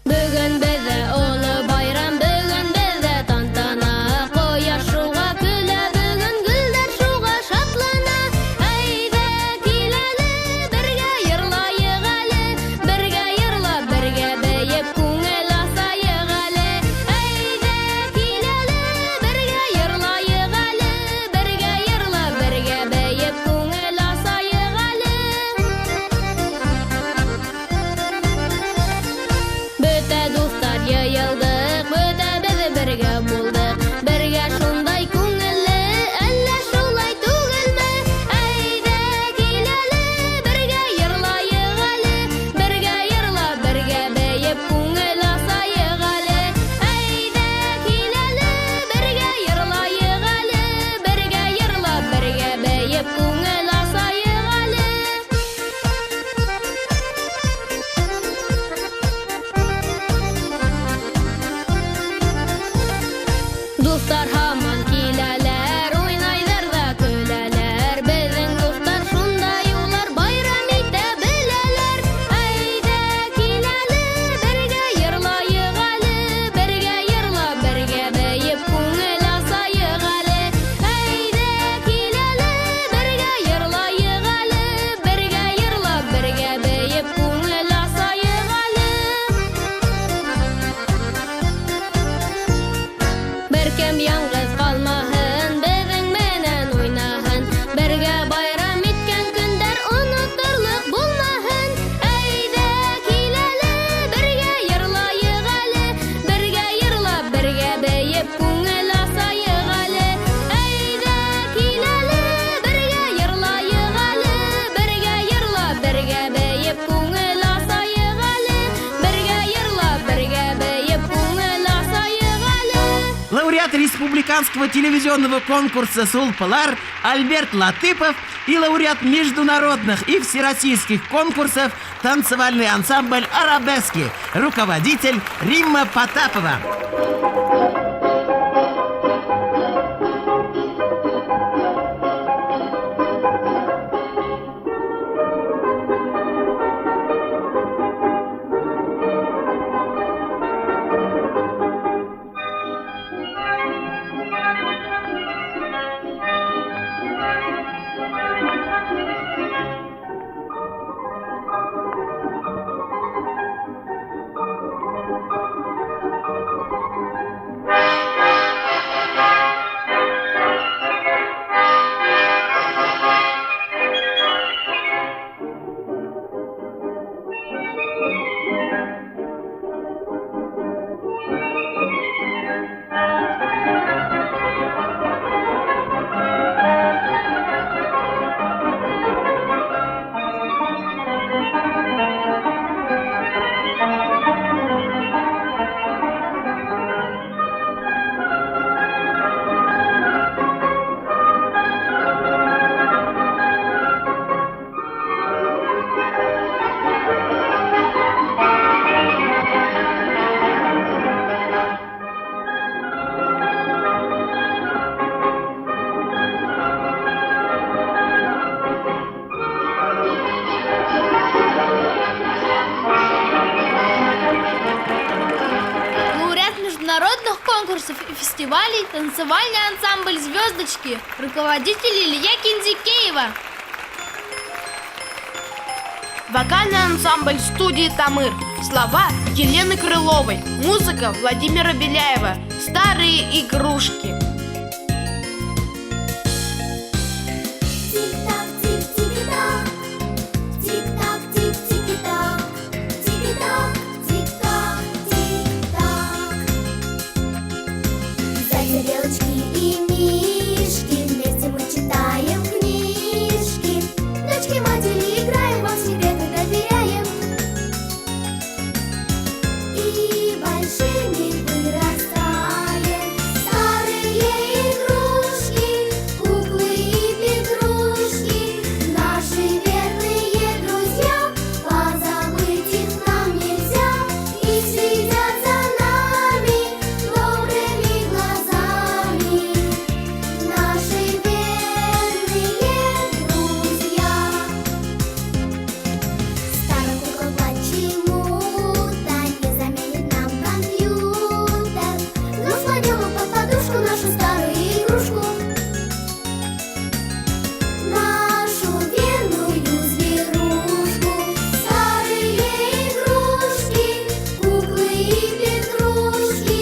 Бөгөн беҙҙә оло байрам, бөгөн беҙҙә тантана. Ҡояш шуға көлә, бөгөн гөлдәр шуға шатлана. Әйҙә кил әле, бергә йырлайыҡ әле, бергә йырлап, бергә бейеп, күңел асайыҡ әле. Әйҙә кил әле, бергә йырлайыҡ әле, бергә йырлап, бергә бейеп, күңел асайыҡ әле. Бөтә дуҫтар йыйылдыҡ, бөтәбеҙ бергә булдыҡ. Бергә шундай күңелле, әллә шулай түгелме? Әйҙә кил әле, бергә йырлайыҡ әле, бергә йырлап, бергә бейеп, күңел асайыҡ әле. Әйҙә кил әле, бергә йырлайыҡ әле, бергә йырлап, бергә бейеп, күңел асайыҡ әле. Дуҫтар һаман киләләр, уйнайҙар ҙа көләләр. Беҙҙең дуҫтар шундай улар, байрам итә беләләр. Әйҙә кил әле, бергә йырлайыҡ әле, бергә йырлап, бергә бейеп, күңел асайыҡ әле. Әйҙә кил әле, бергә йырлайыҡ әле, бергә йырлап, бергә бейеп, күңел асайыҡ әле. Бер кем яңғыҙ ҡалмаһын, беҙҙең менән уйнаһын. Бергә байрам иткән көндәр оноторлоҡ булмаһын. Әйҙә кил әле, бергә йырлайыҡ әле, бергә йырлап, бергә бейеп, күңел асайыҡ әле. Әйҙә кил әле, бергә йырлайыҡ әле, бергә йырлап, бергә бейеп, күңел асайыҡ әле. Бергә йырлап, бергә бейеп, күңел асайыҡ әле. Лауреат республиканского телевизионного конкурса «Сулпылар» Альберт Латыпов и лауреат международных и всероссийских конкурсов танцевальный ансамбль «Арабески», руководитель Римма Потапова. конкурсов и фестивалей танцевальный ансамбль «Звездочки», руководитель Илья Кинзикеева. Вокальный ансамбль студии «Тамыр». Слова Елены Крыловой. Музыка Владимира Беляева. Старые игрушки. Тик-так, тик-тик-так, тик-так, тик-тик-так, тик-так, тик-так, тик-так. Зайцы, белочки и мишки, вместе мы читаем книжки. Дочки матери играем, вам секреты доверяем. И большими вырастаем. Старые игрушки, куклы и петрушки, наши верные друзья, позабыть их нам нельзя. И следят за нами добрыми глазами наши верные друзья. Старых кукол почему-то не заменит нам компьютер, но кладем мы под подушку нашу старую игрушку, нашу верную зверушку. Старые игрушки, куклы и петрушки,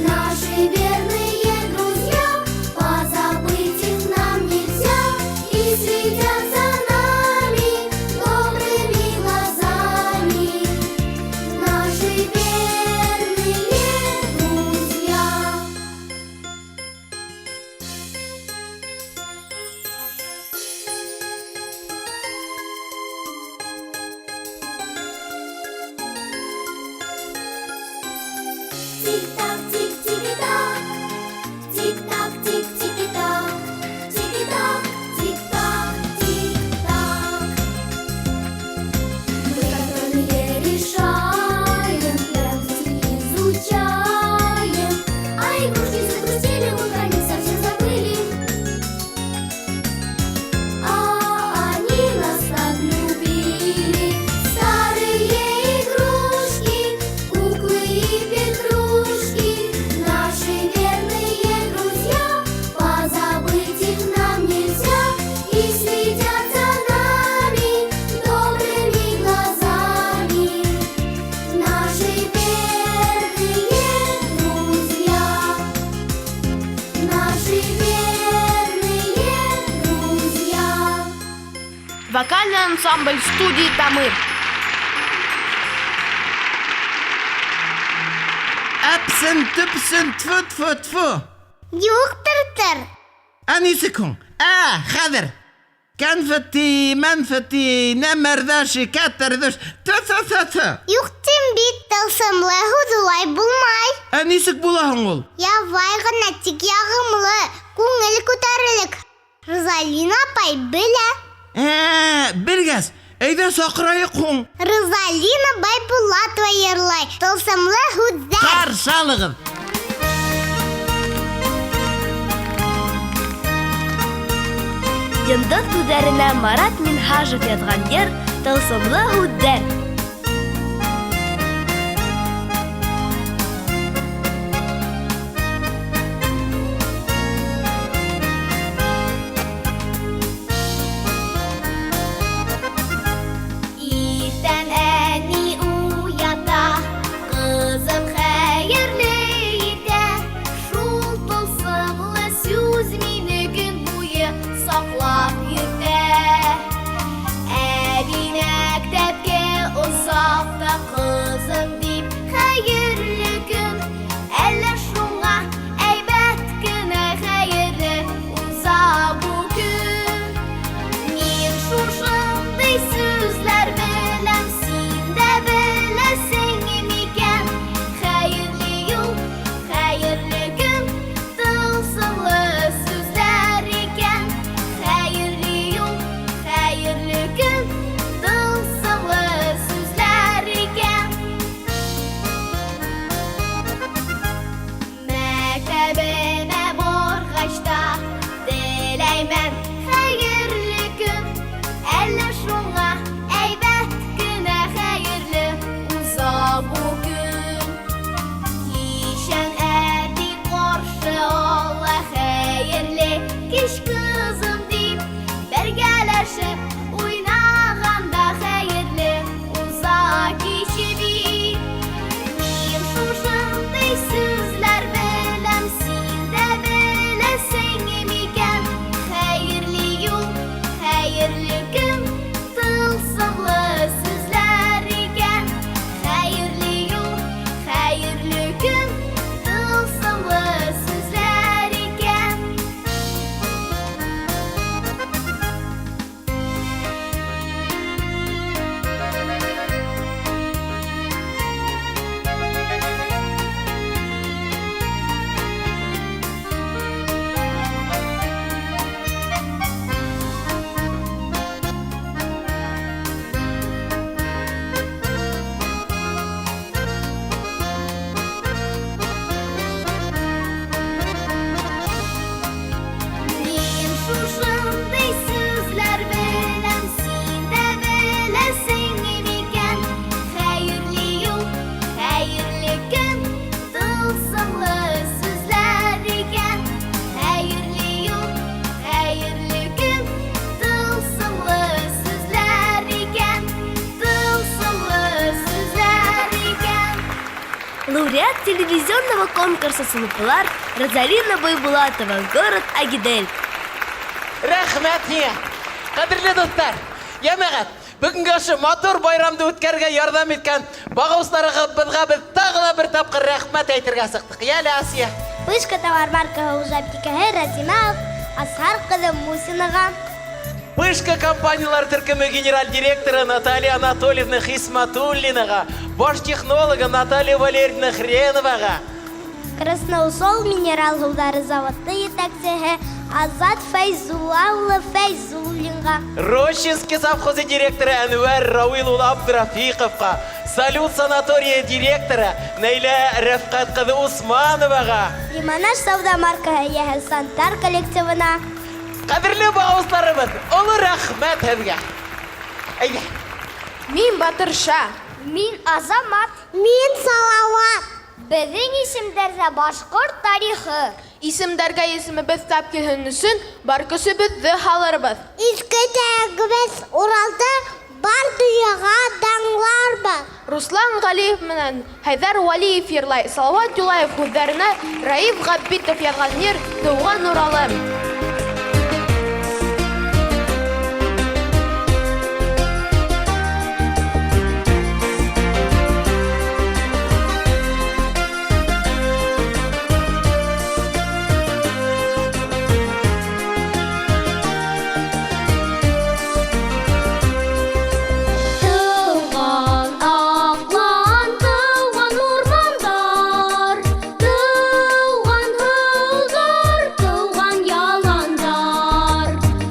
наши верные друзья, позабыть их нам нельзя. И следят за нами добрыми глазами наши верные друзья. Тик-так, тик-тик-так, тик-так, тик-тик-так, тик-так, тик-так, тик-так. Мы контрольные решаем, грамоты изучаем, а игрушки загрустили, мы про них совсем забыли. А они нас так любили. Старые игрушки, куклы и петрушки, наши верные друзья, позабыть их нам нельзя. И следят за нами добрыми глазами наши верные друзья, наши верные друзья. Вокальный ансамбль студии «Тамыр». Әпсен, төпсен, тфу, тфу, тфу. Юҡ, тыр-тыр. Ә нисек һуң? Ә, хәҙер. Конфетти, мәнфетти, нәмәрҙәши, кәтерҙеш, тфу, тфу, тфу, тфу. Юҡ тим бит, тылсымлы һүҙ улай булмай. Ә нисек була һуң ул? Ябай ғына, тик яғымлы, күңел күтәрерлек. Розалина апай белә. Ә, белгәс, әйҙә саҡырайыҡ һуң. Розалина Байбулатова йырлай тылсымлы һүҙҙәр. Ҡаршы алығыҙ. Йондоҙ күҙҙәренә Марат Минһажев яҙған йыр «Тылсымлы һүҙҙәр». Иртән әни уята, ҡыҙым хәйерле итә. Шул тылсымлы сүз мине көн буйы саҡлап йөртә. Әби мәктәпкә Лауреат телевизионного конкурса «Сулупылар» Розалина Байбулатова, город Агидель. Рәхмәт һиңә. Ҡәҙерле дуҫтар, йәмәғәт, бөгөнгө ошо матур байрамды үткәрергә ярҙам иткән бағыусыларыбыҙға беҙ тағы ла бер тапҡыр рәхмәт әйтергә сыҡтыҡ. Йәле, Асия. Вышка товар маркаһы хужабикәһе Рәзимә Асһар ҡыҙы Мусинаға. Вышка компаниялар төркөмө генераль директоры Наталья Анатольевна Хисматуллинаға, баш технологы Наталья Валерьевна Хреноваға. Красноусол минерал һыуҙары заводы етәксеһе Азат Фәйзулла улы Фәйзуллинға. Рощинский совхозы директоры Әнүәр Рауил улы Абдрафиҡовҡа, Салют санаторийы директоры Нәйлә Рәфҡәт ҡыҙы Усмановаға. Лимонаж сауҙа маркаһы эйәһе Сантар коллективына. Ҡәҙерле бағыусыларыбыҙ, оло рәхмәт һеҙгә. Әйҙә. Мин Батырша. Мин Азамат. Мин Салауат. Беҙҙең исемдәрҙә башҡорт тарихы. Исемдәргә исемебеҙ тап килһен өсөн бар көсөбөҙҙө һалырбыҙ. Изге төйәгебеҙ Уралды бар донъяға данларбыҙ. Руслан Ғәлиев менән Хәйҙәр Вәлиев йырлай. Салауат Юлаев һүҙҙәренә Раиф Ғәбитов яҙған йыр Тыуған Уралым. Тыуған аҡлан, тыуған урмандар, тыуған һыуҙар, тыуған яландар,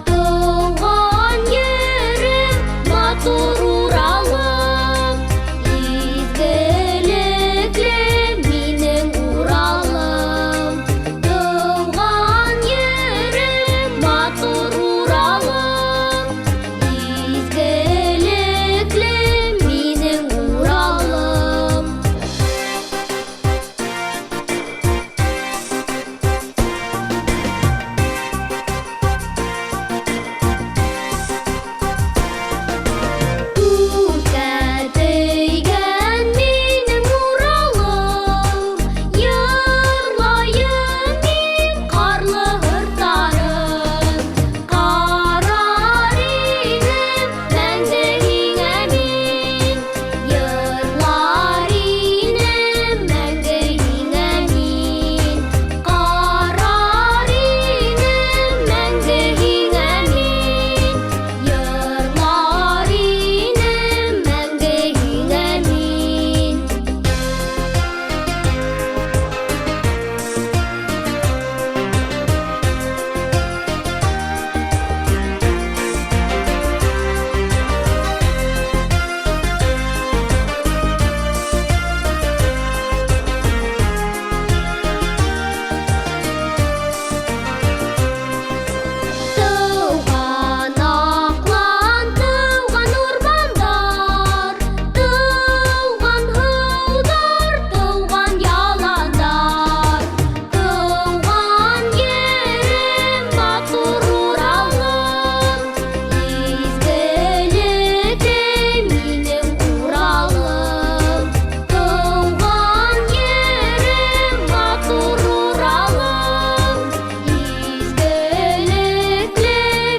тыуған ерем, матур Уралым, изгелекле минең Уралым, тыуған ерем, матур Уралым, изгелекле минең Уралым. Күккә тейгән минең Уралым, йырлайым мин ҡарлы һырттарын. Ҡарар инем мәңге һиңә мин, йырлар инем мәңге һиңә мин. Ҡарар инем мәңге һиңә мин, йырлар инем мәңге һиңә мин. Тыуған аҡлан, тыуған урмандар, тыуған һыуҙар, тыуған яландар, тыуған ерем, матур Уралым, изгелекле минең Уралым, тыуған ерем, матур Уралым, изгелекле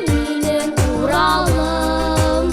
минең Уралым.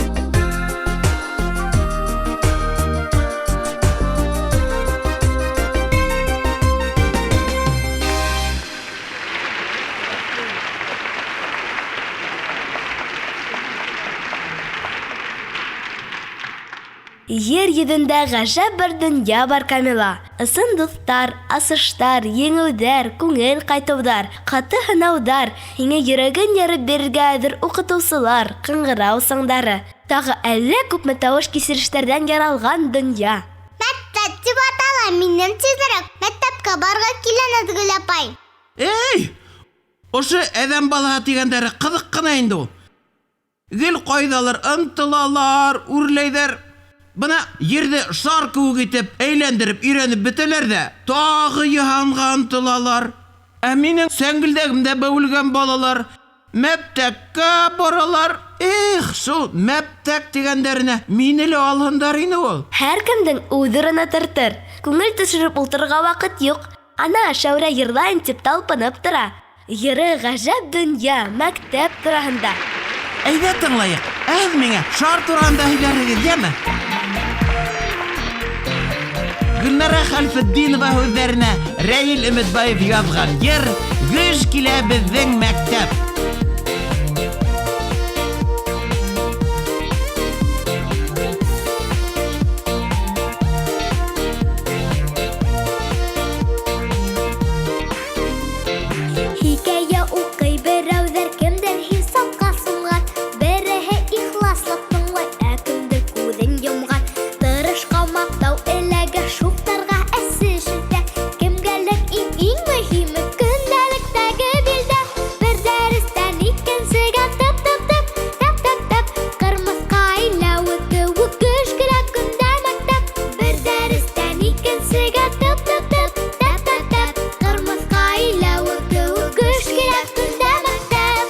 Ер йөҙөндә ғәжәп бер донъя бар, Камила. Ысын дуҫтар, асыштар, еңеүҙәр, күңел ҡайтыуҙар, ҡаты һынауҙар, һиңә йөрәген ярып бирергә әҙер уҡытыусылар, ҡыңғырау сыңдары. Тағы әллә күпме тауыш кисерештәрҙән яралған донъя. Мәктәп тип атала, минең тиҙерәк мәктәпкә барғы килә, Наҙгөл апай. Эй, ошо әҙәм балаһы тигәндәре ҡыҙыҡ ҡына инде ул. Гел ҡайҙалыр ынтылалар, үрләйҙәр. Бына ерҙе шар кеүек итеп әйләндереп өйрәнеп бөтәләр ҙә, тағы йыһанға ынтылалар. Ә минең сәңгелдәгемдә бәүелгән балалар мәптәккә баралар. Эх, шул мәптәк тигәндәренә мине лә алһындар ине ул. Һәр кемдең үҙ урыны тыртыр. Күңел төшөрөп ултырырға ваҡыт юҡ. Ана, Шәүрә йырлайым тип талпынып тора. Йыры ғәжәп донъя, мәктәп тураһында. Әйҙә тыңлайыҡ. Ә һеҙ миңа шар тураһында һөйләрһегеҙ, йәме? Гөлнара Хәлфетдинова һүҙҙәренә Рәил Өмөтбаев яҙған йыр «Гөж килә беҙҙең мәктәп». Хикәйә уҡый берәүҙәр, кемдер хисапҡа сумған. Береһе ихласлап тыңлай, ә кемдер күҙен йомған. Тырышҡа маҡтау эләгә, шуҡтарға әсе шелтә. Кемгәлер иң-иң мөһиме көндәлектәге билдә. Бер дәрестән икенсегә тып-тып-тып, тәп-тәп-тәп. Ҡырмыҫҡа иләүе кеүек гөж килә көндә мәктәп. Бер дәрестән икенсегә тып-тып-тып, тәп-тәп-тәп. Ҡырмыҫҡа иләүе кеүек гөж килә көндә мәктәп.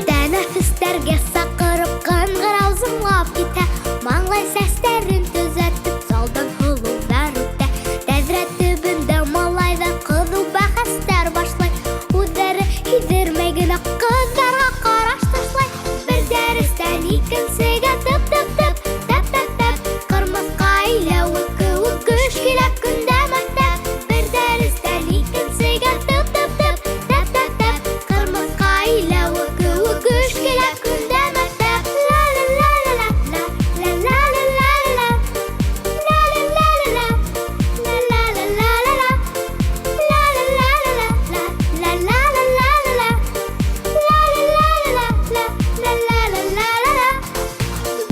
Тәнәфестәргә саҡырып ҡыңғырау зыңлап китә. Маңлай сәстәрен төҙәтеп залдан һылыуҙар үтә. Тәҙрә төбөндә малайҙар ҡыҙыу бәхәстәр башлай. Үҙҙәре һиҙҙермәй генә ҡыҙҙарға ҡараш ташлай. Бер дәрестән икенсегә тып-тып-тып, тәп-тәп-тәп. Ҡырмыҫҡа иләүе кеүек гөж килә көндә мәктәп. Бер дәрестән икенсегә тып-тып-тып, тәп-тәп-тәп. Ҡырмыҫҡа иләүе кеүек гөж килә көндә мәктәп. Ла-ла-ла-ла-ла, ла-ла-ла-ла-ла. Ла-ла-ла-ла-ла, ла-ла-ла-ла-ла. Ла-ла-ла-ла-ла, ла-ла-ла-ла-ла. Ла-ла-ла-ла-ла, ла-ла-ла-ла-ла.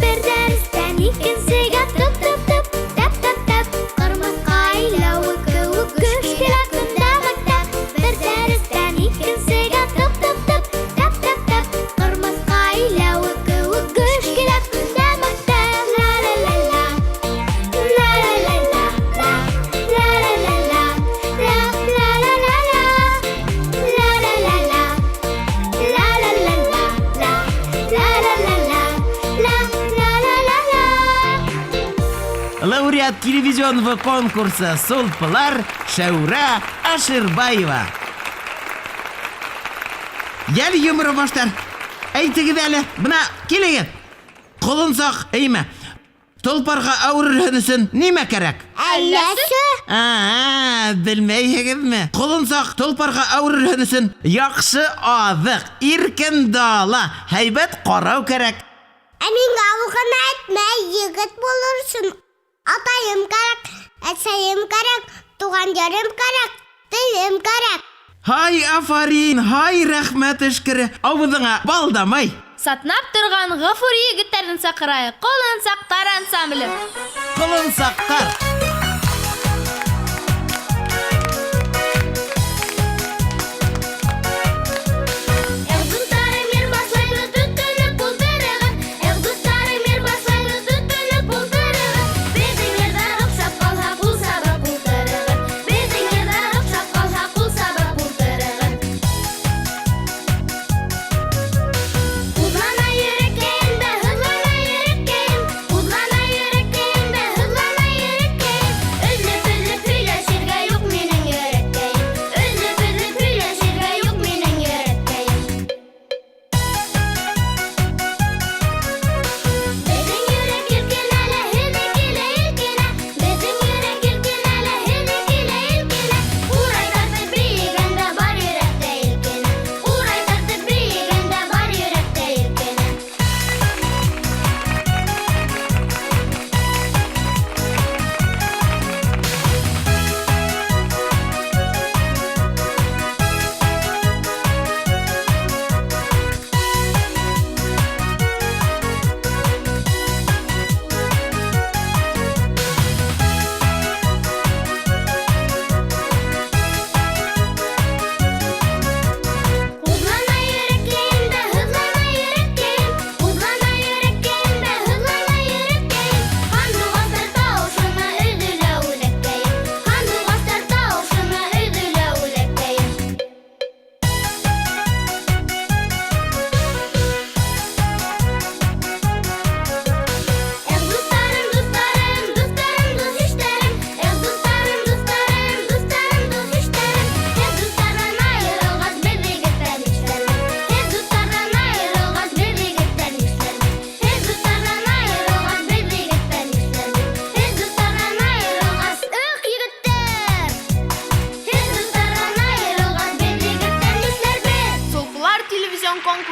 Бер дәрестән икенсегә тып-тып-тып, тәп-тәп-тәп. Ҡырмыҫҡа иләүе кеүек гөж килә көндә мәктәп. Бер дәрестән икенсегә тып-тып-тып, тәп-тәп-тәп. Ҡырмыҫҡа иләүе кеүек гөж килә көндә мәктәп. Ла-ла-ла-ла, ла-ла-ла-ла, ла-ла-ла-ла, ла-ла-ла-ла. Ла-ла-ла-ла, ла-ла-ла-ла, ла-ла-ла-ла, ла-ла-ла-ла. Лауреат телевизионного конкурса «Сулпылар» Шәүрә Аширбаева. Йәл йомро баштар. Әйтегеҙ әле, бына килегеҙ. Ҡолонсаҡ, эйме? Толпарға әүерелһен өсөн нимә кәрәк? Әлләсе? Аа, белмәйһегеҙме? Ҡолонсаҡ толпарға әүерелһен өсөн яҡшы аҙыҡ, иркен дала, һәйбәт ҡарау кәрәк. Ә миңә ул ғына әйтмәй, егет булыр өсөн атайым кәрәк, әсәйем кәрәк, туған ерем кәрәк, телем кәрәк. Һай, афарин, һай, рәхмәт эшкере. Ауыҙыңа бал да май. Сатнап торған Ғафури егеттәрен саҡырайыҡ. Ҡолонсаҡтар ансамбле. Ҡолонсаҡтар. Эх, дуҫтарым, йыр башлайбыҙ, бөтөнөп ултырығыҙ. Эх, дуҫтарым, йыр башлайбыҙ, бөтөнөп ултырығыҙ. Беҙҙең йырҙар оҡшап ҡалһа, ҡул сабып ултырығыҙ. Беҙҙең йырҙар оҡшап ҡалһа, ҡул сабып ултырығыҙ. Һыҙлана йөрәккәйем дә, һыҙлана йөрәккәйем. Һыҙлана йөрәккәйем дә, һыҙлана йөрәккәйем.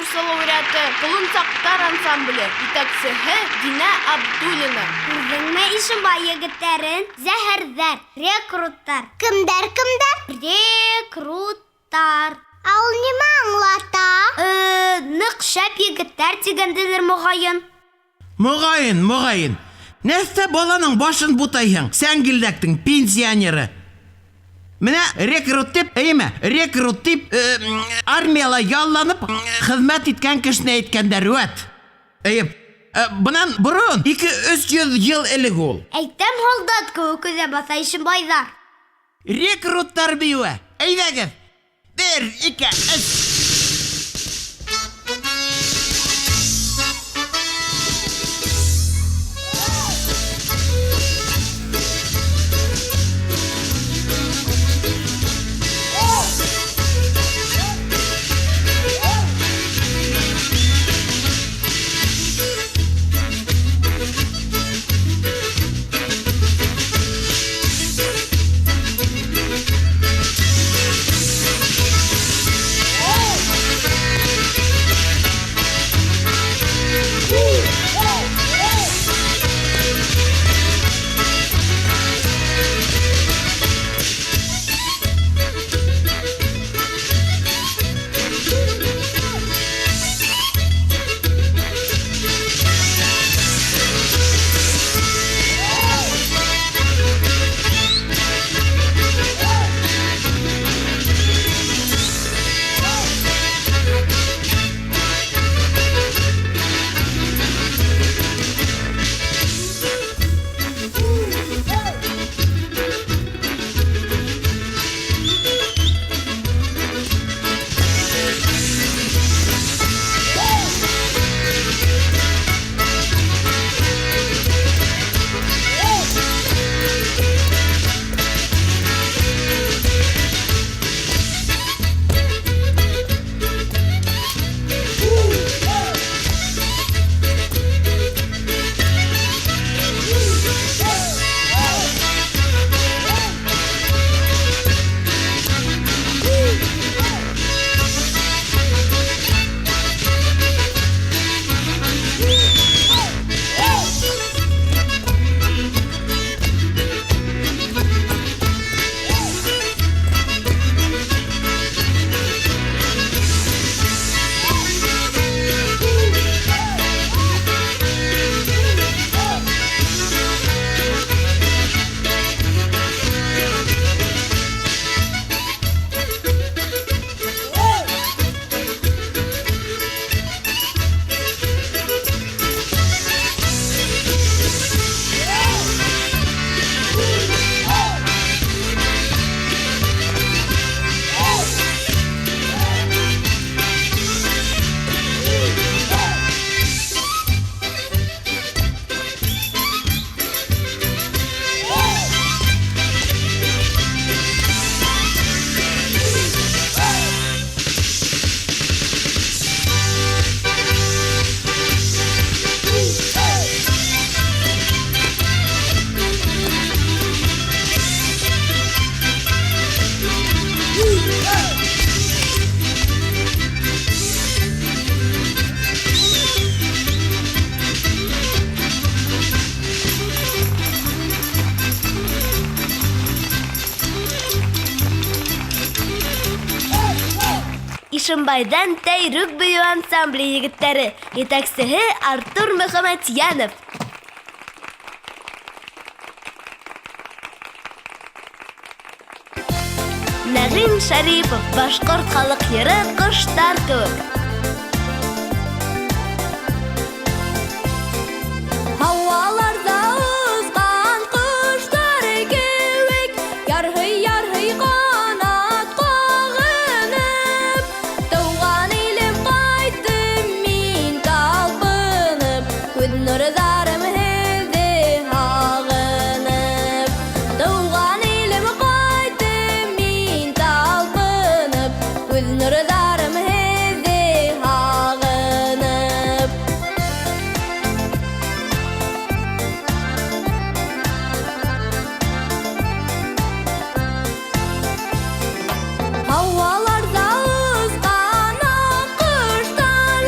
конкурсы лауреаты Колонсаҡтар ансамбле, етәксеһе Динә Абдуллина. Күрҙеңме Ишембай егеттәрен? Зәһәрҙәр, рекруттар. Кемдәр, кемдәр? Рекруттар. Ә ул нимә аңлата? Ныҡ шәп егеттәр тигәнделер, моғайын. Моғайын, моғайын. Нәҫтә баланың башын бутайһың, сәңгелдәктең пенсионеры. Менә рекрут дип, әйеме? Рекрут дип, армияла ялланып хеҙмәт иткән кешене әйткәндәр, вәт. Әйе. Бынан борон 2-300 йыл элек ул. Әйтәм һалдат кеүек үҙә баҫа Ишембайҙар. Рекруттар бейеүе. Әйҙәгеҙ. 1, 2, 3. Ишембайҙан Тәйрүк бейеү ансамбле егеттәре, етәксеһе Артур Мөхәмәтйәнов. Нәғим Шәрипов, башҡорт халыҡ йыры «Ҡоштар кеүек». Һауаларҙа осҡан ҡоштар кеүек, ярһый-ярһый ҡанат ҡағынып, тыуған илем ҡайттым мин талпынып, күҙ нурҙарым һеҙҙе һағынып. Тыуған илем ҡайттым мин талпынып, күҙ нурҙарым һеҙҙе һағынып. Һауаларҙа осҡан аҡ ҡоштар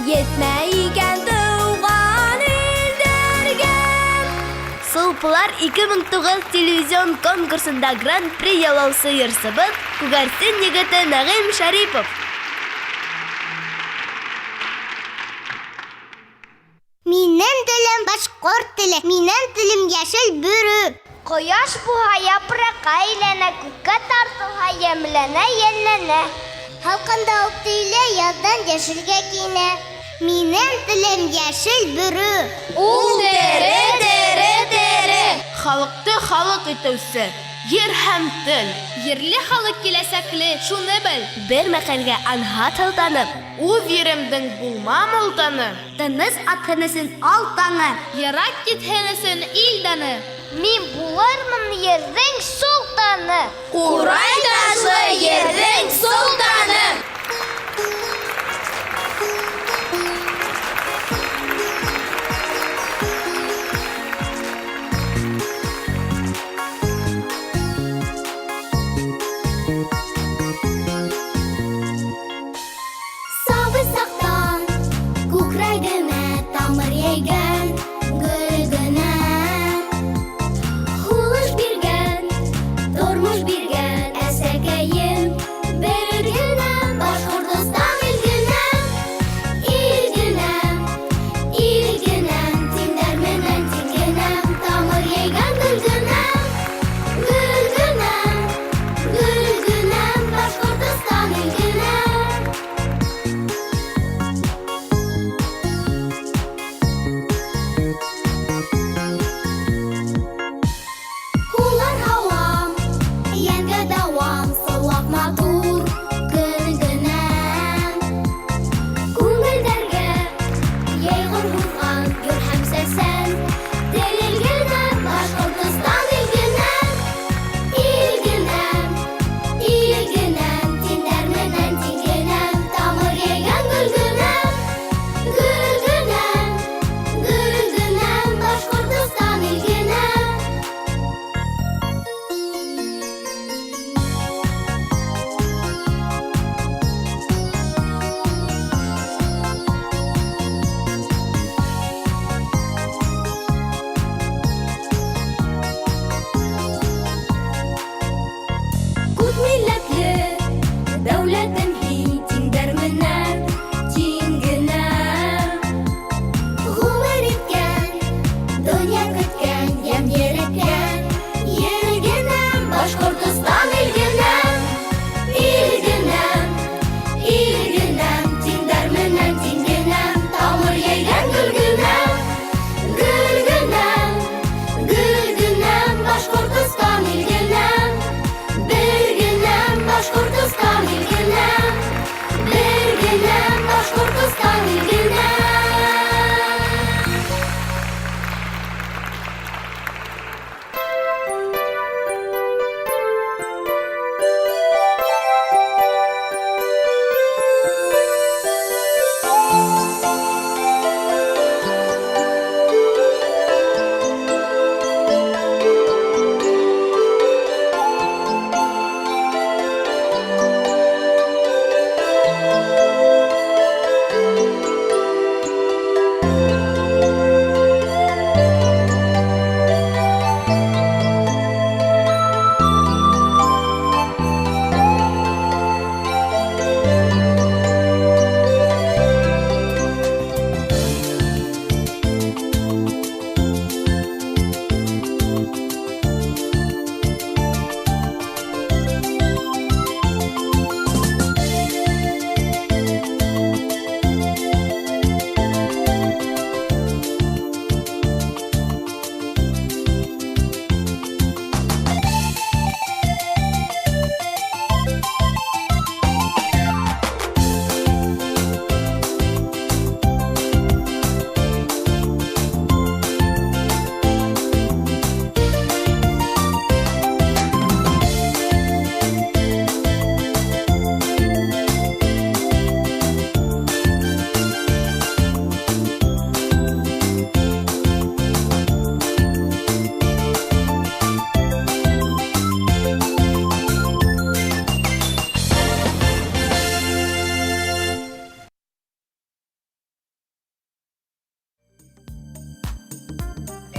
Етмәй икән тыуған илдәргә. Сулпылар 2009 телевизион конкурсында гран-при яулаусы йырсыбыҙ Күгәрсен егете Нәғим Шәрипов. Минең телем башҡорт теле, минең телем йәшел бөрө. Ҡояш булһа япраҡҡа әйләнә, күккә тартылһа йәмләнә, йәнләнә. Һалҡында уҡ төйөлә, яҙҙан йәшелгә кейенә. Минең телем йәшел бөрө. Ул тере, тере, тере. Халыҡты халыҡ итеүсе ер һәм тел. Ерле халыҡ киләсәкле, шуны бел. Бер мәҡәлгә анһат һылтанып, Үҙ еремдең булмам олтаны. Тыныс атһын өсөн ал таңы. Йыраҡ китһен өсөн ил даны. Мин булырмын ерҙең солтаны. Ҡурай ташлы ерҙең солтаны. Сабый саҡтан күкрәгемә тамыр йәйгән гөл генә. Һулыш биргән, тормош биргән әсәкәйем бер генә. Башҡортостан илгенәм, илгенәм, илгенәм, тиңдәр менән тиңгенәм, тамыр йәйгән гөл генәм, гөл генәм, гөл генәм, Башҡортостан илгенәм.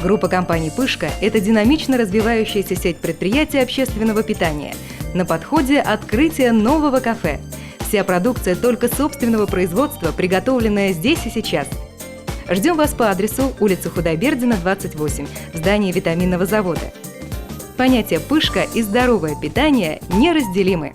Группа компаний «Пышка» – это динамично развивающаяся сеть предприятий общественного питания. На подходе открытие нового кафе. Вся продукция только собственного производства, приготовленная здесь и сейчас. Ждем вас по адресу улица Худайбердина, 28, в здании витаминного завода. Понятия «пышка» и здоровое питание неразделимы.